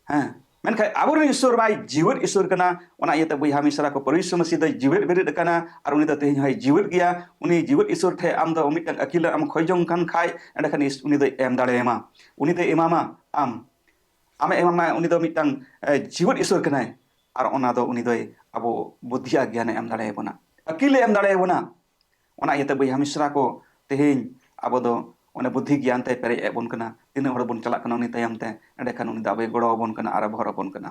ᱦᱮᱸ, ᱢᱮᱱᱠᱷᱟᱱ ᱟᱵᱚᱨᱮᱱ ᱤᱥᱚᱨ ᱢᱟᱭ ᱡᱤᱣᱮᱫ ᱤᱥᱚᱨ ᱠᱟᱱᱟ᱾ ᱚᱱᱟ ᱤᱭᱟᱹᱛᱮ ᱵᱚᱭᱦᱟ ᱢᱤᱥᱨᱟ ᱠᱚ, ᱯᱚᱨᱤᱥ ᱢᱟᱹᱥᱤ ᱫᱚᱭ ᱡᱤᱣᱮᱫ ᱵᱮᱨᱮᱫ ᱟᱠᱟᱱᱟ ᱟᱨ ᱩᱱᱤ ᱫᱚ ᱛᱮᱦᱮᱧ ᱦᱚᱸᱭ ᱡᱤᱣᱮᱫ ᱜᱮᱭᱟ᱾ ᱩᱱᱤ ᱡᱤᱣᱮᱫ ᱤᱥᱚᱨ ᱴᱷᱮᱡ ᱟᱢ ᱫᱚ ᱢᱤᱫᱴᱟᱝ ᱟᱹᱠᱤᱞ ᱮᱢ ᱠᱷᱚᱡᱽ ᱡᱚᱝ ᱠᱟᱱ ᱠᱷᱟᱡ, ᱮᱸᱰᱮᱠᱷᱟᱱ ᱤᱥ-, ᱩᱱᱤ ᱫᱚᱭ ᱮᱢ ᱫᱟᱲᱮᱭᱟᱢᱟ, ᱩᱱᱤ ᱫᱚᱭ ᱮᱢᱟᱢᱟ᱾ ᱟᱢ ᱟᱢᱮ ᱮᱢᱟᱢᱟ, ᱩᱱᱤ ᱫᱚ ᱢᱤᱫᱴᱟᱝ ᱮ, ᱡᱤᱣᱮᱫ ᱤᱥᱚᱨ ᱠᱟᱱᱟᱭ᱾ ᱟᱨ ᱚᱱᱟ ᱫᱚ ᱩᱱᱤ ᱫᱚᱭ ᱟᱵᱚ ᱵᱩᱫᱽᱫᱷᱤ ᱟᱨ ᱜᱮᱭᱟᱱᱮ ᱮᱢ ᱫᱟᱲᱮᱭᱟᱵᱚᱱᱟ, ᱟᱹᱠᱤᱞᱮ ᱮᱢ ᱫᱟᱲᱮᱭᱟᱵᱚᱱᱟ᱾ ᱚᱱᱟ ᱤᱭᱟᱹᱛᱮ ᱵᱚᱭᱦᱟ ᱢᱤᱥᱨᱟ ᱠᱚ, ᱛᱮᱦᱮᱧ ᱟᱵᱚ ᱫᱚ ᱚᱱᱮ ᱵᱩᱫᱽᱫᱷᱤ ᱜᱮᱭᱟᱱ ᱛᱮᱭ ᱯᱮᱨᱮᱡ ᱮᱫ ᱵᱚᱱ ᱠᱟᱱᱟ᱾ ᱛᱤᱱᱟᱹᱜ ᱦᱚᱲ ᱵᱚᱱ ᱪᱟᱞᱟᱜ ᱠᱟᱱᱟ ᱩᱱᱤ ᱛᱟᱭᱚᱢ ᱛᱮ, ᱮᱸᱰᱮᱠᱷᱟᱱ ᱩᱱᱤ ᱫᱚ ᱟᱵᱚᱭ ᱜᱚᱲᱚ ᱟᱵᱚᱱ ᱠᱟᱱᱟ ᱟᱨᱮ ᱵᱷᱚᱨ ᱟᱵᱚᱱ ᱠᱟᱱᱟ᱾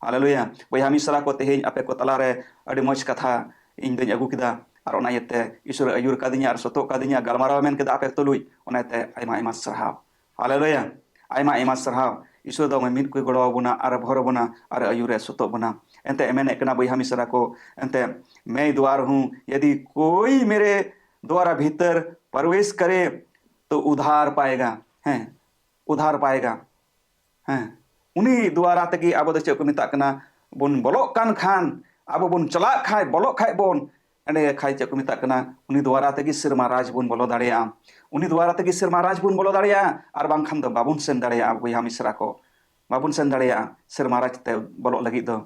ᱦᱟᱞᱮᱞᱩᱭᱟ᱾ ᱵᱚᱭᱦᱟ ᱢᱤᱥᱨᱟ ᱠᱚ, ᱛᱮᱦᱮᱧ ᱟᱯᱮ ᱠᱚ ᱛᱟᱞᱟᱨᱮ ᱟᱹᱰᱤ ᱢᱚᱡᱽ ᱠᱟᱛᱷᱟ ᱤᱧ ᱫᱚᱧ ᱟᱹᱜᱩ ᱠᱮᱫᱟ᱾ ᱟᱨ ᱚᱱᱟ ᱤᱭᱟᱹᱛᱮ ᱤᱥᱚᱨᱮ ᱟᱹᱭᱩᱨ ᱠᱟᱫᱤᱧᱟ ᱟᱨ ᱥᱚᱛᱚᱜ ᱠᱟᱫᱤᱧᱟ, ᱜᱟᱞᱢᱟᱨᱟᱣ ᱢᱮᱱ ᱠᱮᱫᱟ ᱟᱯᱮ ᱛᱩᱞᱩᱡ᱾ ᱚᱱᱟᱛᱮ ᱟᱭᱢᱟ ᱟᱭᱢᱟ ᱥᱟᱨᱦᱟᱣ᱾ ᱦᱟᱞᱮᱞᱩᱭᱟ᱾ ᱟᱭᱢᱟ ᱟᱭᱢᱟ ᱥᱟᱨᱦᱟᱣ᱾ ᱤᱥᱚᱨ ᱫᱚ ᱢᱤᱫ ᱠᱚᱭ ᱜᱚᱲᱚ ᱟᱵᱚᱱᱟ ᱟᱨᱮ ᱵᱷᱚᱨ ᱟᱵᱚᱱᱟ ᱟᱨᱮ ᱟᱹᱭᱩᱨᱮ ᱥᱚᱛᱚᱜ ᱵᱚᱱᱟ᱾ ᱮᱱᱛᱮ ᱢᱮᱱᱮᱫ ᱠᱟᱱᱟ ᱵᱚᱭᱦᱟ ᱢᱤᱥᱨᱟ ᱠᱚ, ᱮᱱᱛᱮ, "मैं द्वार हूँ, यदि कोई मेरे द्वारा भीतर प्रवेश करे तो उद्धार पाएगा।" ᱦᱮᱸ, ᱩᱫᱷᱟᱨ ᱯᱟᱭᱮᱜᱟ᱾ ᱦᱮᱸ, ᱩᱱᱤ ᱫᱩᱣᱟᱨᱟ ᱛᱮᱜᱮ ᱟᱵᱚ ᱫᱚ ᱪᱮᱫ ᱠᱚ ᱢᱮᱛᱟᱜ ᱠᱟᱱᱟ, ᱵᱚᱱ ᱵᱚᱞᱚᱜ ᱠᱟᱱ ᱠᱷᱟᱱ, ᱟᱵᱚ ᱵᱚᱱ ᱪᱟᱞᱟᱜ ᱠᱷᱟᱡ, ᱵᱚᱞᱚᱜ ᱠᱷᱟᱡ ᱵᱚᱱ, ᱮᱸᱰᱮ ᱠᱷᱟᱡ ᱪᱮᱫ ᱠᱚ ᱢᱮᱛᱟᱜ ᱠᱟᱱᱟ, ᱩᱱᱤ ᱫᱩᱣᱟᱨᱟ ᱛᱮᱜᱮ ᱥᱮᱨᱢᱟ ᱨᱟᱡᱽ ᱵᱚᱱ ᱵᱚᱞᱚ ᱫᱟᱲᱮᱭᱟᱜᱼᱟ᱾ ᱩᱱᱤ ᱫᱩᱣᱟᱨᱟ ᱛᱮᱜᱮ ᱥᱮᱨᱢᱟ ᱨᱟᱡᱽ ᱵᱚᱱ ᱵᱚᱞᱚ ᱫᱟᱲᱮᱭᱟᱜᱼᱟ, ᱟᱨ ᱵᱟᱝᱠᱷᱟᱱ ᱫᱚ ᱵᱟᱵᱚᱱ ᱥᱮᱱ ᱫᱟᱲᱮᱭᱟᱜᱼᱟ ᱵᱚᱭᱦᱟ ᱢᱤᱥᱨᱟ ᱠᱚ, ᱵᱟᱵᱚᱱ ᱥᱮᱱ ᱫᱟᱲᱮᱭᱟᱜᱼᱟ ᱥᱮᱨᱢᱟ ᱨᱟᱡᱽ ᱛᱮ ᱵᱚᱞᱚᱜ ᱞᱟᱹᱜᱤᱫ ᱫᱚ᱾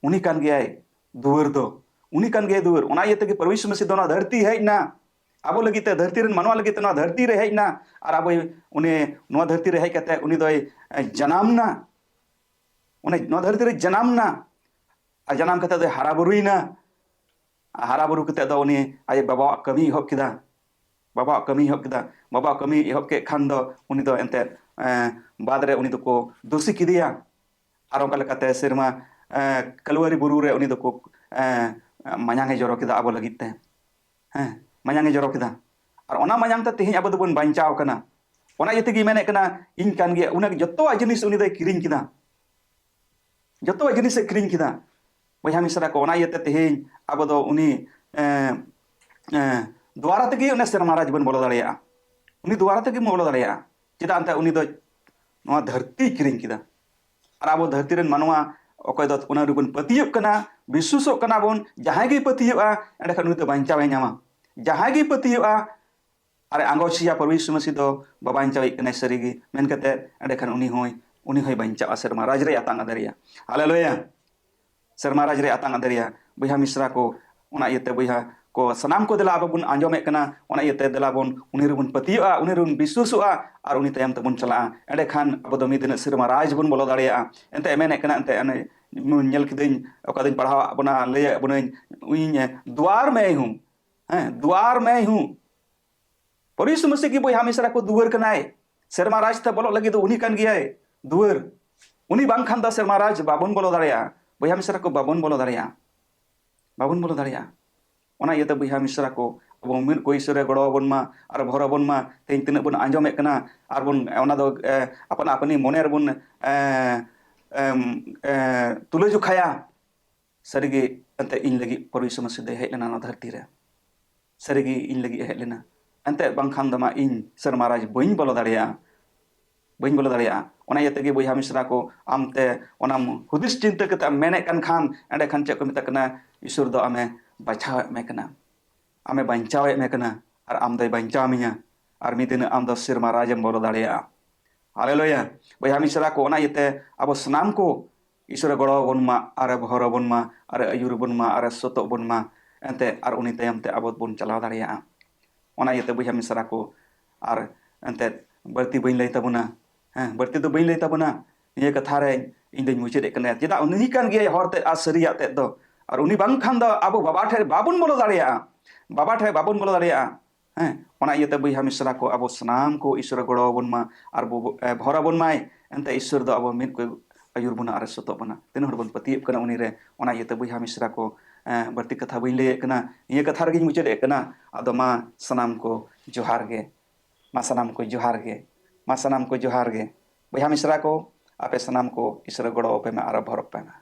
ᱩᱱᱤ ᱠᱟᱱ ᱜᱮᱭᱟᱭ ᱫᱩᱣᱟᱹᱨ ᱫᱚ, ᱩᱱᱤ ᱠᱟᱱ ᱜᱮᱭᱟᱭ ᱫᱩᱣᱟᱹᱨ᱾ ᱚᱱᱟ ᱤᱭᱟᱹ ᱛᱮᱜᱮ ᱯᱨᱚᱵᱷᱩ ᱭᱤᱥᱩ ᱢᱟᱹᱥᱤ ᱫᱚ ᱱᱚᱣᱟ ᱫᱷᱟᱹᱨᱛᱤ ᱦᱮᱡ ᱮᱱᱟ, ᱟᱵᱚ ᱞᱟᱹᱜᱤᱫ ᱛᱮ, ᱫᱷᱟᱹᱨᱛᱤ ᱨᱮᱱ ᱢᱟᱱᱣᱟ ᱞᱟᱹᱜᱤᱫ ᱛᱮ ᱱᱚᱣᱟ ᱫᱷᱟᱹᱨᱛᱤ ᱨᱮ ᱦᱮᱡ ᱮᱱᱟ᱾ ᱟᱨ ᱟᱵᱚ, ᱩᱱᱤ ᱱᱚᱣᱟ ᱫᱷᱟᱹᱨᱛᱤ ᱨᱮ ᱦᱮᱡ ᱠᱟᱛᱮ ᱩᱱᱤ ᱫᱚᱭ, ᱮ, ᱡᱟᱱᱟᱢ ᱮᱱᱟ᱾ ᱩᱱᱤ ᱱᱚᱣᱟ ᱫᱷᱟᱹᱨᱛᱤ ᱨᱮ ᱡᱟᱱᱟᱢ ᱮᱱᱟ᱾ ᱟᱨ ᱡᱟᱱᱟᱢ ᱠᱟᱛᱮ ᱫᱚᱭ ᱦᱟᱨᱟ ᱵᱩᱨᱩᱭᱮᱱᱟ᱾ ᱟᱨ ᱦᱟᱨᱟ ᱵᱩᱨᱩ ᱠᱟᱛᱮ ᱫᱚ ᱩᱱᱤ ᱟᱡ ᱵᱟᱵᱟᱣᱟᱜ ᱠᱟᱹᱢᱤᱭ ᱮᱦᱚᱵ ᱠᱮᱫᱟ᱾ ᱵᱟᱵᱟᱣᱟᱜ ᱠᱟᱹᱢᱤᱭ ᱮᱦᱚᱵ ᱠᱮᱫᱟ᱾ ᱵᱟᱵᱟᱣᱟᱜ ᱠᱟᱹᱢᱤᱭ ᱮᱦᱚᱵ ᱠᱮᱫ ᱠᱷᱟᱱ ᱫᱚ ᱩᱱᱤ ᱫᱚ ᱮᱱᱛᱮᱫ, ᱮ, ᱵᱟᱫᱽ ᱨᱮ ᱩᱱᱤ ᱫᱚᱠᱚ ᱫᱩᱥᱤ ᱠᱮᱫᱮᱭᱟ᱾ ᱟᱨ ᱚᱱᱠᱟ ᱞᱮᱠᱟᱛᱮ ᱥᱮᱨᱢᱟ, ᱮ, ᱠᱟᱞᱣᱟᱨᱤ ᱵᱩᱨᱩ ᱨᱮ ᱩᱱᱤ ᱫᱚᱠᱚ, ᱮ, ᱢᱟᱭᱟᱝ ᱮ ᱡᱚᱨᱚ ᱠᱮᱫᱟ ᱟᱵᱚ ᱞᱟᱹᱜᱤᱫ ᱛᱮ᱾ ᱦᱮᱸ, ᱢᱟᱭᱟᱝ ᱮ ᱡᱚᱨᱚ ᱠᱮᱫᱟ᱾ ᱟᱨ ᱚᱱᱟ ᱢᱟᱭᱟᱢ ᱛᱮ ᱛᱮᱦᱮᱧ ᱟᱵᱚ ᱫᱚᱵᱚᱱ ᱵᱟᱧᱪᱟᱣ ᱠᱟᱱᱟ᱾ ᱚᱱᱟ ᱤᱭᱟᱹ ᱛᱮᱜᱮ ᱢᱮᱱᱮᱫ ᱠᱟᱱᱟ, ᱤᱧ ᱠᱟᱱ ᱜᱮᱭᱟ, ᱚᱱᱟ ᱡᱚᱛᱚᱣᱟᱜ ᱡᱤᱱᱤᱥ ᱩᱱᱤ ᱫᱚᱭ ᱠᱤᱨᱤᱧ ᱠᱮᱫᱟ᱾ ᱡᱚᱛᱚᱣᱟᱜ ᱡᱤᱱᱤᱥᱮ ᱠᱤᱨᱤᱧ ᱠᱮᱫᱟ᱾ ᱵᱚᱭᱦᱟ ᱢᱤᱥᱨᱟ ᱠᱚ, ᱚᱱᱟ ᱤᱭᱟᱹᱛᱮ ᱛᱮᱦᱮᱧ ᱟᱵᱚ ᱫᱚ ᱩᱱᱤ, ᱮᱸ, ᱮᱸ, ᱫᱩᱣᱟᱨᱟ ᱛᱮᱜᱮ ᱚᱱᱮ ᱥᱮᱨᱢᱟ ᱨᱟᱡᱽ ᱵᱚᱱ ᱵᱚᱞᱚ ᱫᱟᱲᱮᱭᱟᱜᱼᱟ᱾ ᱩᱱᱤ ᱫᱩᱣᱟᱨᱟ ᱛᱮᱜᱮ ᱵᱚᱱ ᱵᱚᱞᱚ ᱫᱟᱲᱮᱭᱟᱜᱼᱟ᱾ ᱪᱮᱫᱟᱜ ᱮᱱᱛᱮ ᱩᱱᱤ ᱫᱚ ᱱᱚᱣᱟ ᱫᱷᱟᱹᱨᱛᱤᱭ ᱠᱤᱨᱤᱧ ᱠᱮᱫᱟ᱾ ᱟᱨ ᱟᱵᱚ ᱫᱷᱟᱹᱨᱛᱤ ᱨᱮᱱ ᱢᱟᱱᱣᱟ ᱚᱠᱚᱭ ᱫᱚ ᱚᱱᱟ ᱨᱮᱵᱚᱱ ᱯᱟᱹᱛᱭᱟᱹᱜ ᱠᱟᱱᱟ, ᱵᱤᱥᱣᱟᱹᱥᱚᱜ ᱠᱟᱱᱟ ᱵᱚᱱ, ᱡᱟᱦᱟᱸᱭ ᱜᱮᱭ ᱯᱟᱹᱛᱭᱟᱹᱜᱼᱟ, ᱮᱸᱰᱮᱠᱷᱟᱱ ᱩᱱᱤ ᱫᱚ ᱵᱟᱧᱪᱟᱣᱮ ᱧᱟᱢᱟ᱾ ᱡᱟᱦᱟᱸᱭ ᱜᱮᱭ ᱯᱟᱹᱛᱭᱟᱹᱜᱼᱟ, ᱟᱨᱮ ᱟᱸᱜᱚᱪᱤᱭᱟ ᱯᱨᱚᱵᱷᱩ ᱭᱤᱥᱩ ᱢᱟᱹᱥᱤ ᱫᱚ ᱵᱟᱵᱟᱧᱪᱟᱣᱤᱡ ᱠᱟᱱᱟᱭ ᱥᱟᱹᱨᱤᱜᱮ, ᱢᱮᱱ ᱠᱟᱛᱮ ᱮᱸᱰᱮᱠᱷᱟᱱ ᱩᱱᱤ ᱦᱚᱸᱭ, ᱩᱱᱤ ᱦᱚᱸᱭ ᱵᱟᱧᱪᱟᱜᱼᱟ, ᱥᱮᱨᱢᱟ ᱨᱟᱡᱽ ᱨᱮᱭ ᱟᱛᱟᱝ ᱟᱫᱮᱨᱮᱭᱟ᱾ ᱦᱟᱞᱮᱞᱩᱭᱟ᱾ ᱥᱮᱨᱢᱟ ᱨᱟᱡᱽ ᱨᱮ ᱟᱛᱟᱝ ᱟᱫᱮᱨᱮᱭᱟ᱾ ᱵᱚᱭᱦᱟ ᱢᱤᱥᱨᱟ ᱠᱚ, ᱚᱱᱟ ᱤᱭᱟᱹᱛᱮ ᱵᱚᱭᱦᱟ ᱠᱚ, ᱥᱟᱱᱟᱢ ᱠᱚ ᱫᱮᱞᱟ ᱟᱵᱚ ᱵᱚᱱ ᱟᱸᱡᱚᱢᱮᱫ ᱠᱟᱱᱟ, ᱚᱱᱟ ᱤᱭᱟᱹᱛᱮ ᱫᱮᱞᱟ ᱵᱚᱱ ᱩᱱᱤ ᱨᱮᱵᱚᱱ ᱯᱟᱹᱛᱭᱟᱹᱜᱼᱟ, ᱩᱱᱤ ᱨᱮᱵᱚᱱ ᱵᱤᱥᱣᱟᱹᱥᱚᱜᱼᱟ ᱟᱨ ᱩᱱᱤ ᱛᱟᱭᱚᱢ ᱛᱮᱵᱚᱱ ᱪᱟᱞᱟᱜᱼᱟ᱾ ᱮᱸᱰᱮᱠᱷᱟᱱ ᱟᱵᱚ ᱫᱚ ᱢᱤᱫ ᱫᱤᱱ ᱥᱮᱨᱢᱟ ᱨᱟᱡᱽ ᱵᱚᱱ ᱵᱚᱞᱚ ᱫᱟᱲᱮᱭᱟᱜᱼᱟ᱾ ᱮᱱᱛᱮ ᱢᱮᱱᱮᱫ ᱠᱟᱱᱟ, ᱮᱱᱛᱮ ᱚᱱᱮ ᱧᱮᱞ ᱠᱤᱫᱟᱹᱧ, ᱚᱠᱟ ᱫᱚᱧ ᱯᱟᱲᱦᱟᱣᱟᱜ ᱵᱚᱱᱟ, ᱞᱟᱹᱭᱟᱫ ᱵᱚᱱᱟᱹᱧ, ᱤᱧ ᱫᱩᱣᱟᱨ ᱢᱮᱭ ᱦᱩᱸ, ᱦᱮᱸ, ᱫᱩᱣᱟᱨ ᱢᱮᱭ ᱦᱩᱸ᱾ ᱯᱚᱨᱤᱥ ᱢᱟᱹᱥᱤ ᱜᱮ ᱵᱚᱭᱦᱟ ᱢᱤᱥᱨᱟ ᱠᱚ ᱫᱩᱣᱟᱹᱨ ᱠᱟᱱᱟᱭ᱾ ᱥᱮᱨᱢᱟ ᱨᱟᱡᱽ ᱛᱮ ᱵᱚᱞᱚᱜ ᱞᱟᱹᱜᱤᱫ ᱫᱚ ᱩᱱᱤ ᱠᱟᱱ ᱜᱮᱭᱟᱭ ᱫᱩᱣᱟᱹᱨ᱾ ᱩᱱᱤ ᱵᱟᱝᱠᱷᱟᱱ ᱫᱚ ᱥᱮᱨᱢᱟ ᱨᱟᱡᱽ ᱵᱟᱵᱚᱱ ᱵᱚᱞᱚ ᱫᱟᱲᱮᱭᱟᱜᱼᱟ᱾ ᱵᱚᱭᱦᱟ ᱢᱤᱥᱨᱟ ᱠᱚ, ᱵᱟᱵᱚᱱ ᱵᱚᱞᱚ ᱫᱟᱲᱮᱭᱟᱜᱼᱟ᱾ ᱵᱟᱵᱚᱱ ᱵᱚᱞᱚ ᱫᱟᱲᱮᱭᱟᱜᱼᱟ᱾ ᱚᱱᱟ ᱤᱭᱟᱹᱛᱮ ᱵᱚᱭᱦᱟ ᱢᱤᱥᱨᱟ ᱠᱚ, ᱟᱵᱚ ᱢᱤᱫ ᱠᱚ ᱤᱥᱚᱨ ᱨᱮ ᱜᱚᱲᱚ ᱟᱵᱚᱱ ᱢᱟ ᱟᱨ ᱵᱷᱚᱨ ᱟᱵᱚᱱ ᱢᱟ᱾ ᱛᱮᱦᱮᱧ ᱛᱤᱱᱟᱹᱜ ᱵᱚᱱ ᱟᱸᱡᱚᱢᱮᱫ ᱠᱟᱱᱟ ᱟᱨ ᱵᱚᱱ, ᱚᱱᱟ ᱫᱚ, ᱮ, ᱟᱯᱟᱱ ᱟᱯᱱᱤ ᱢᱚᱱᱮ ᱨᱮᱵᱚᱱ, ᱮ, ᱮᱢ, ᱮ, ᱛᱩᱞᱟᱹ ᱡᱚᱠᱷᱟᱭᱟ᱾ ᱥᱟᱹᱨᱤᱜᱮ ᱮᱱᱛᱮ ᱤᱧ ᱞᱟᱹᱜᱤᱫ ᱯᱨᱚᱵᱷᱩ ᱭᱤᱥᱩ ᱢᱟᱹᱥᱤ ᱫᱚᱭ ᱦᱮᱡ ᱞᱮᱱᱟ ᱱᱚᱣᱟ ᱫᱷᱟᱹᱨᱛᱤ ᱨᱮ᱾ ᱥᱟᱹᱨᱤᱜᱮ ᱤᱧ ᱞᱟᱹᱜᱤᱫ ᱮ ᱦᱮᱡ ᱞᱮᱱᱟ᱾ ᱮᱱᱛᱮ ᱵᱟᱝᱠᱷᱟᱱ ᱫᱚ ᱢᱟ ᱤᱧ ᱥᱮᱨᱢᱟ ᱨᱟᱡᱽ ᱵᱟᱹᱧ ᱵᱚᱞᱚ ᱫᱟᱲᱮᱭᱟᱜᱼᱟ᱾ ᱵᱟᱹᱧ ᱵᱚᱞᱚ ᱫᱟᱲᱮᱭᱟᱜᱼᱟ᱾ ᱚᱱᱟ ᱤᱭᱟᱹ ᱛᱮᱜᱮ ᱵᱚᱭᱦᱟ ᱢᱤᱥᱨᱟ ᱠᱚ, ᱟᱢᱛᱮ ᱚᱱᱟᱢ ᱦᱩᱫᱤᱥ ᱪᱤᱱᱛᱟᱹ ᱠᱟᱛᱮ ᱮᱢ ᱢᱮᱱᱮᱫ ᱠᱟᱱ ᱠᱷᱟᱱ, ᱮᱸᱰᱮᱠᱷᱟᱱ ᱪᱮᱫ ᱠᱚ ᱢᱮᱛᱟᱜ ᱠᱟᱱᱟ, ᱤᱥᱚᱨ ᱫᱚ ᱟᱢᱮ ᱵᱟᱪᱷᱟᱣᱮᱫ ᱢᱮ ᱠᱟᱱᱟ, ᱟᱢᱮ ᱵᱟᱧᱪᱟᱣᱮᱫ ᱢᱮ ᱠᱟᱱᱟ, ᱟᱨ ᱟᱢ ᱫᱚᱭ ᱵᱟᱧᱪᱟᱣ ᱢᱮᱭᱟ, ᱟᱨ ᱢᱤᱫ ᱫᱤᱱ ᱟᱢ ᱫᱚ ᱥᱮᱨᱢᱟ ᱨᱟᱡᱽ ᱮᱢ ᱵᱚᱞᱚ ᱫᱟᱲᱮᱭᱟᱜᱼᱟ᱾ ᱦᱟᱞᱮᱞᱩᱭᱟ᱾ ᱵᱚᱭᱦᱟ ᱢᱤᱥᱨᱟ ᱠᱚ, ᱚᱱᱟ ᱤᱭᱟᱹᱛᱮ ᱟᱵᱚ ᱥᱟᱱᱟᱢ ᱠᱚ ᱤᱥᱚᱨᱮ ᱜᱚᱲᱚ ᱟᱵᱚᱱ ᱢᱟ, ᱟᱨᱮ ᱵᱷᱚᱨ ᱟᱵᱚᱱ ᱢᱟ, ᱟᱨᱮ ᱟᱹᱭᱩᱨ ᱟᱵᱚᱱ ᱢᱟ, ᱟᱨᱮ ᱥᱚᱛᱚᱜ ᱵᱚᱱ ᱢᱟ, ᱮᱱᱛᱮ ᱟᱨ ᱩᱱᱤ ᱛᱟᱭᱚᱢ ᱛᱮ ᱟᱵᱚ ᱵᱚᱱ ᱪᱟᱞᱟᱣ ᱫᱟᱲᱮᱭᱟᱜᱼᱟ᱾ ᱚᱱᱟ ᱤᱭᱟᱹᱛᱮ ᱵᱚᱭᱦᱟ ᱢᱤᱥᱨᱟ ᱠᱚ, ᱟᱨ ᱮᱱᱛᱮ ᱵᱟᱹᱲᱛᱤ ᱵᱟᱹᱧ ᱞᱟᱹᱭ ᱛᱟᱵᱚᱱᱟ, ᱦᱮᱸ, ᱵᱟᱹᱲᱛᱤ ᱫᱚ ᱵᱟᱹᱧ ᱞᱟᱹᱭ ᱛᱟᱵᱚᱱᱟ᱾ ᱱᱤᱭᱟᱹ ᱠᱟᱛᱷᱟ ᱨᱮ ᱤᱧ ᱫᱚᱧ ᱢᱩᱪᱟᱹᱫ ᱮᱫ ᱠᱟᱱᱟ᱾ ᱪᱮᱫᱟᱜ ᱩᱱᱤ ᱠᱟᱱ ᱜᱮᱭᱟᱭ ᱦᱚᱨ ᱛᱮᱫ ᱟᱨ ᱥᱟᱹᱨᱤᱭᱟᱜ ᱛᱮᱫ ᱫᱚ, ᱟᱨ ᱩᱱᱤ ᱵᱟᱝᱠᱷᱟᱱ ᱫᱚ ᱟᱵᱚ ᱵᱟᱵᱟ ᱴᱷᱮᱱ ᱵᱟᱵᱚᱱ ᱵᱚᱞᱚ ᱫᱟᱲᱮᱭᱟᱜᱼᱟ, ᱵᱟᱵᱟ ᱴᱷᱮᱱ ᱵᱟᱵᱚᱱ ᱵᱚᱞᱚ ᱫᱟᱲᱮᱭᱟᱜᱼᱟ᱾ ᱦᱮᱸ, ᱚᱱᱟ ᱤᱭᱟᱹᱛᱮ ᱵᱚᱭᱦᱟ ᱢᱤᱥᱨᱟ ᱠᱚ, ᱟᱵᱚ ᱥᱟᱱᱟᱢ ᱠᱚ ᱤᱥᱚᱨᱮ ᱜᱚᱲᱚ ᱟᱵᱚᱱ ᱢᱟ, ᱟᱨ ᱵᱚ, ᱮ, ᱵᱷᱚᱨ ᱟᱵᱚᱱ ᱢᱟᱭ, ᱮᱱᱛᱮ ᱤᱥᱚᱨ ᱫᱚ ᱟᱵᱚ ᱢᱤᱫ ᱠᱚ ᱟᱹᱭᱩᱨ ᱵᱚᱱᱟ ᱟᱨᱮ ᱥᱚᱛᱚᱜ ᱵᱚᱱᱟ᱾ ᱛᱤᱱᱟᱹᱜ ᱦᱚᱲ ᱵᱚᱱ ᱯᱟᱹᱛᱭᱟᱹᱜ ᱠᱟᱱᱟ ᱩᱱᱤ ᱨᱮ, ᱚᱱᱟ ᱤᱭᱟᱹᱛᱮ ᱵᱚᱭᱦᱟ ᱢᱤᱥᱨᱟ ᱠᱚ, ᱵᱟᱹᱲᱛᱤ ᱠᱟᱛᱷᱟ ᱵᱟᱹᱧ ᱞᱟᱹᱭᱮᱫ ᱠᱟᱱᱟ, ᱱᱤᱭᱟᱹ ᱠᱟᱛᱷᱟ ᱨᱮᱜᱮᱧ ᱢᱩᱪᱟᱹᱫᱮᱫ ᱠᱟᱱᱟ᱾ ᱟᱫᱚ ᱢᱟ ᱥᱟᱱᱟᱢ ᱠᱚ ᱡᱚᱦᱟᱨ ᱜᱮ, ᱢᱟ ᱥᱟᱱᱟᱢ ᱠᱚ ᱡᱚᱦᱟᱨ ᱜᱮ, ᱢᱟ ᱥᱟᱱᱟᱢ ᱠᱚ ᱡᱚᱦᱟᱨ ᱜᱮ᱾ ᱵᱚᱭᱦᱟ ᱢᱤᱥᱨᱟ ᱠᱚ, ᱟᱯᱮ ᱥᱟᱱᱟᱢ ᱠᱚ ᱤᱥᱨᱟ ᱜᱚᱲᱚ ᱟᱯᱮ ᱢᱟ, ᱟᱨᱚ ᱵᱷᱚᱨᱚᱠ ᱯᱮ ᱢᱟ᱾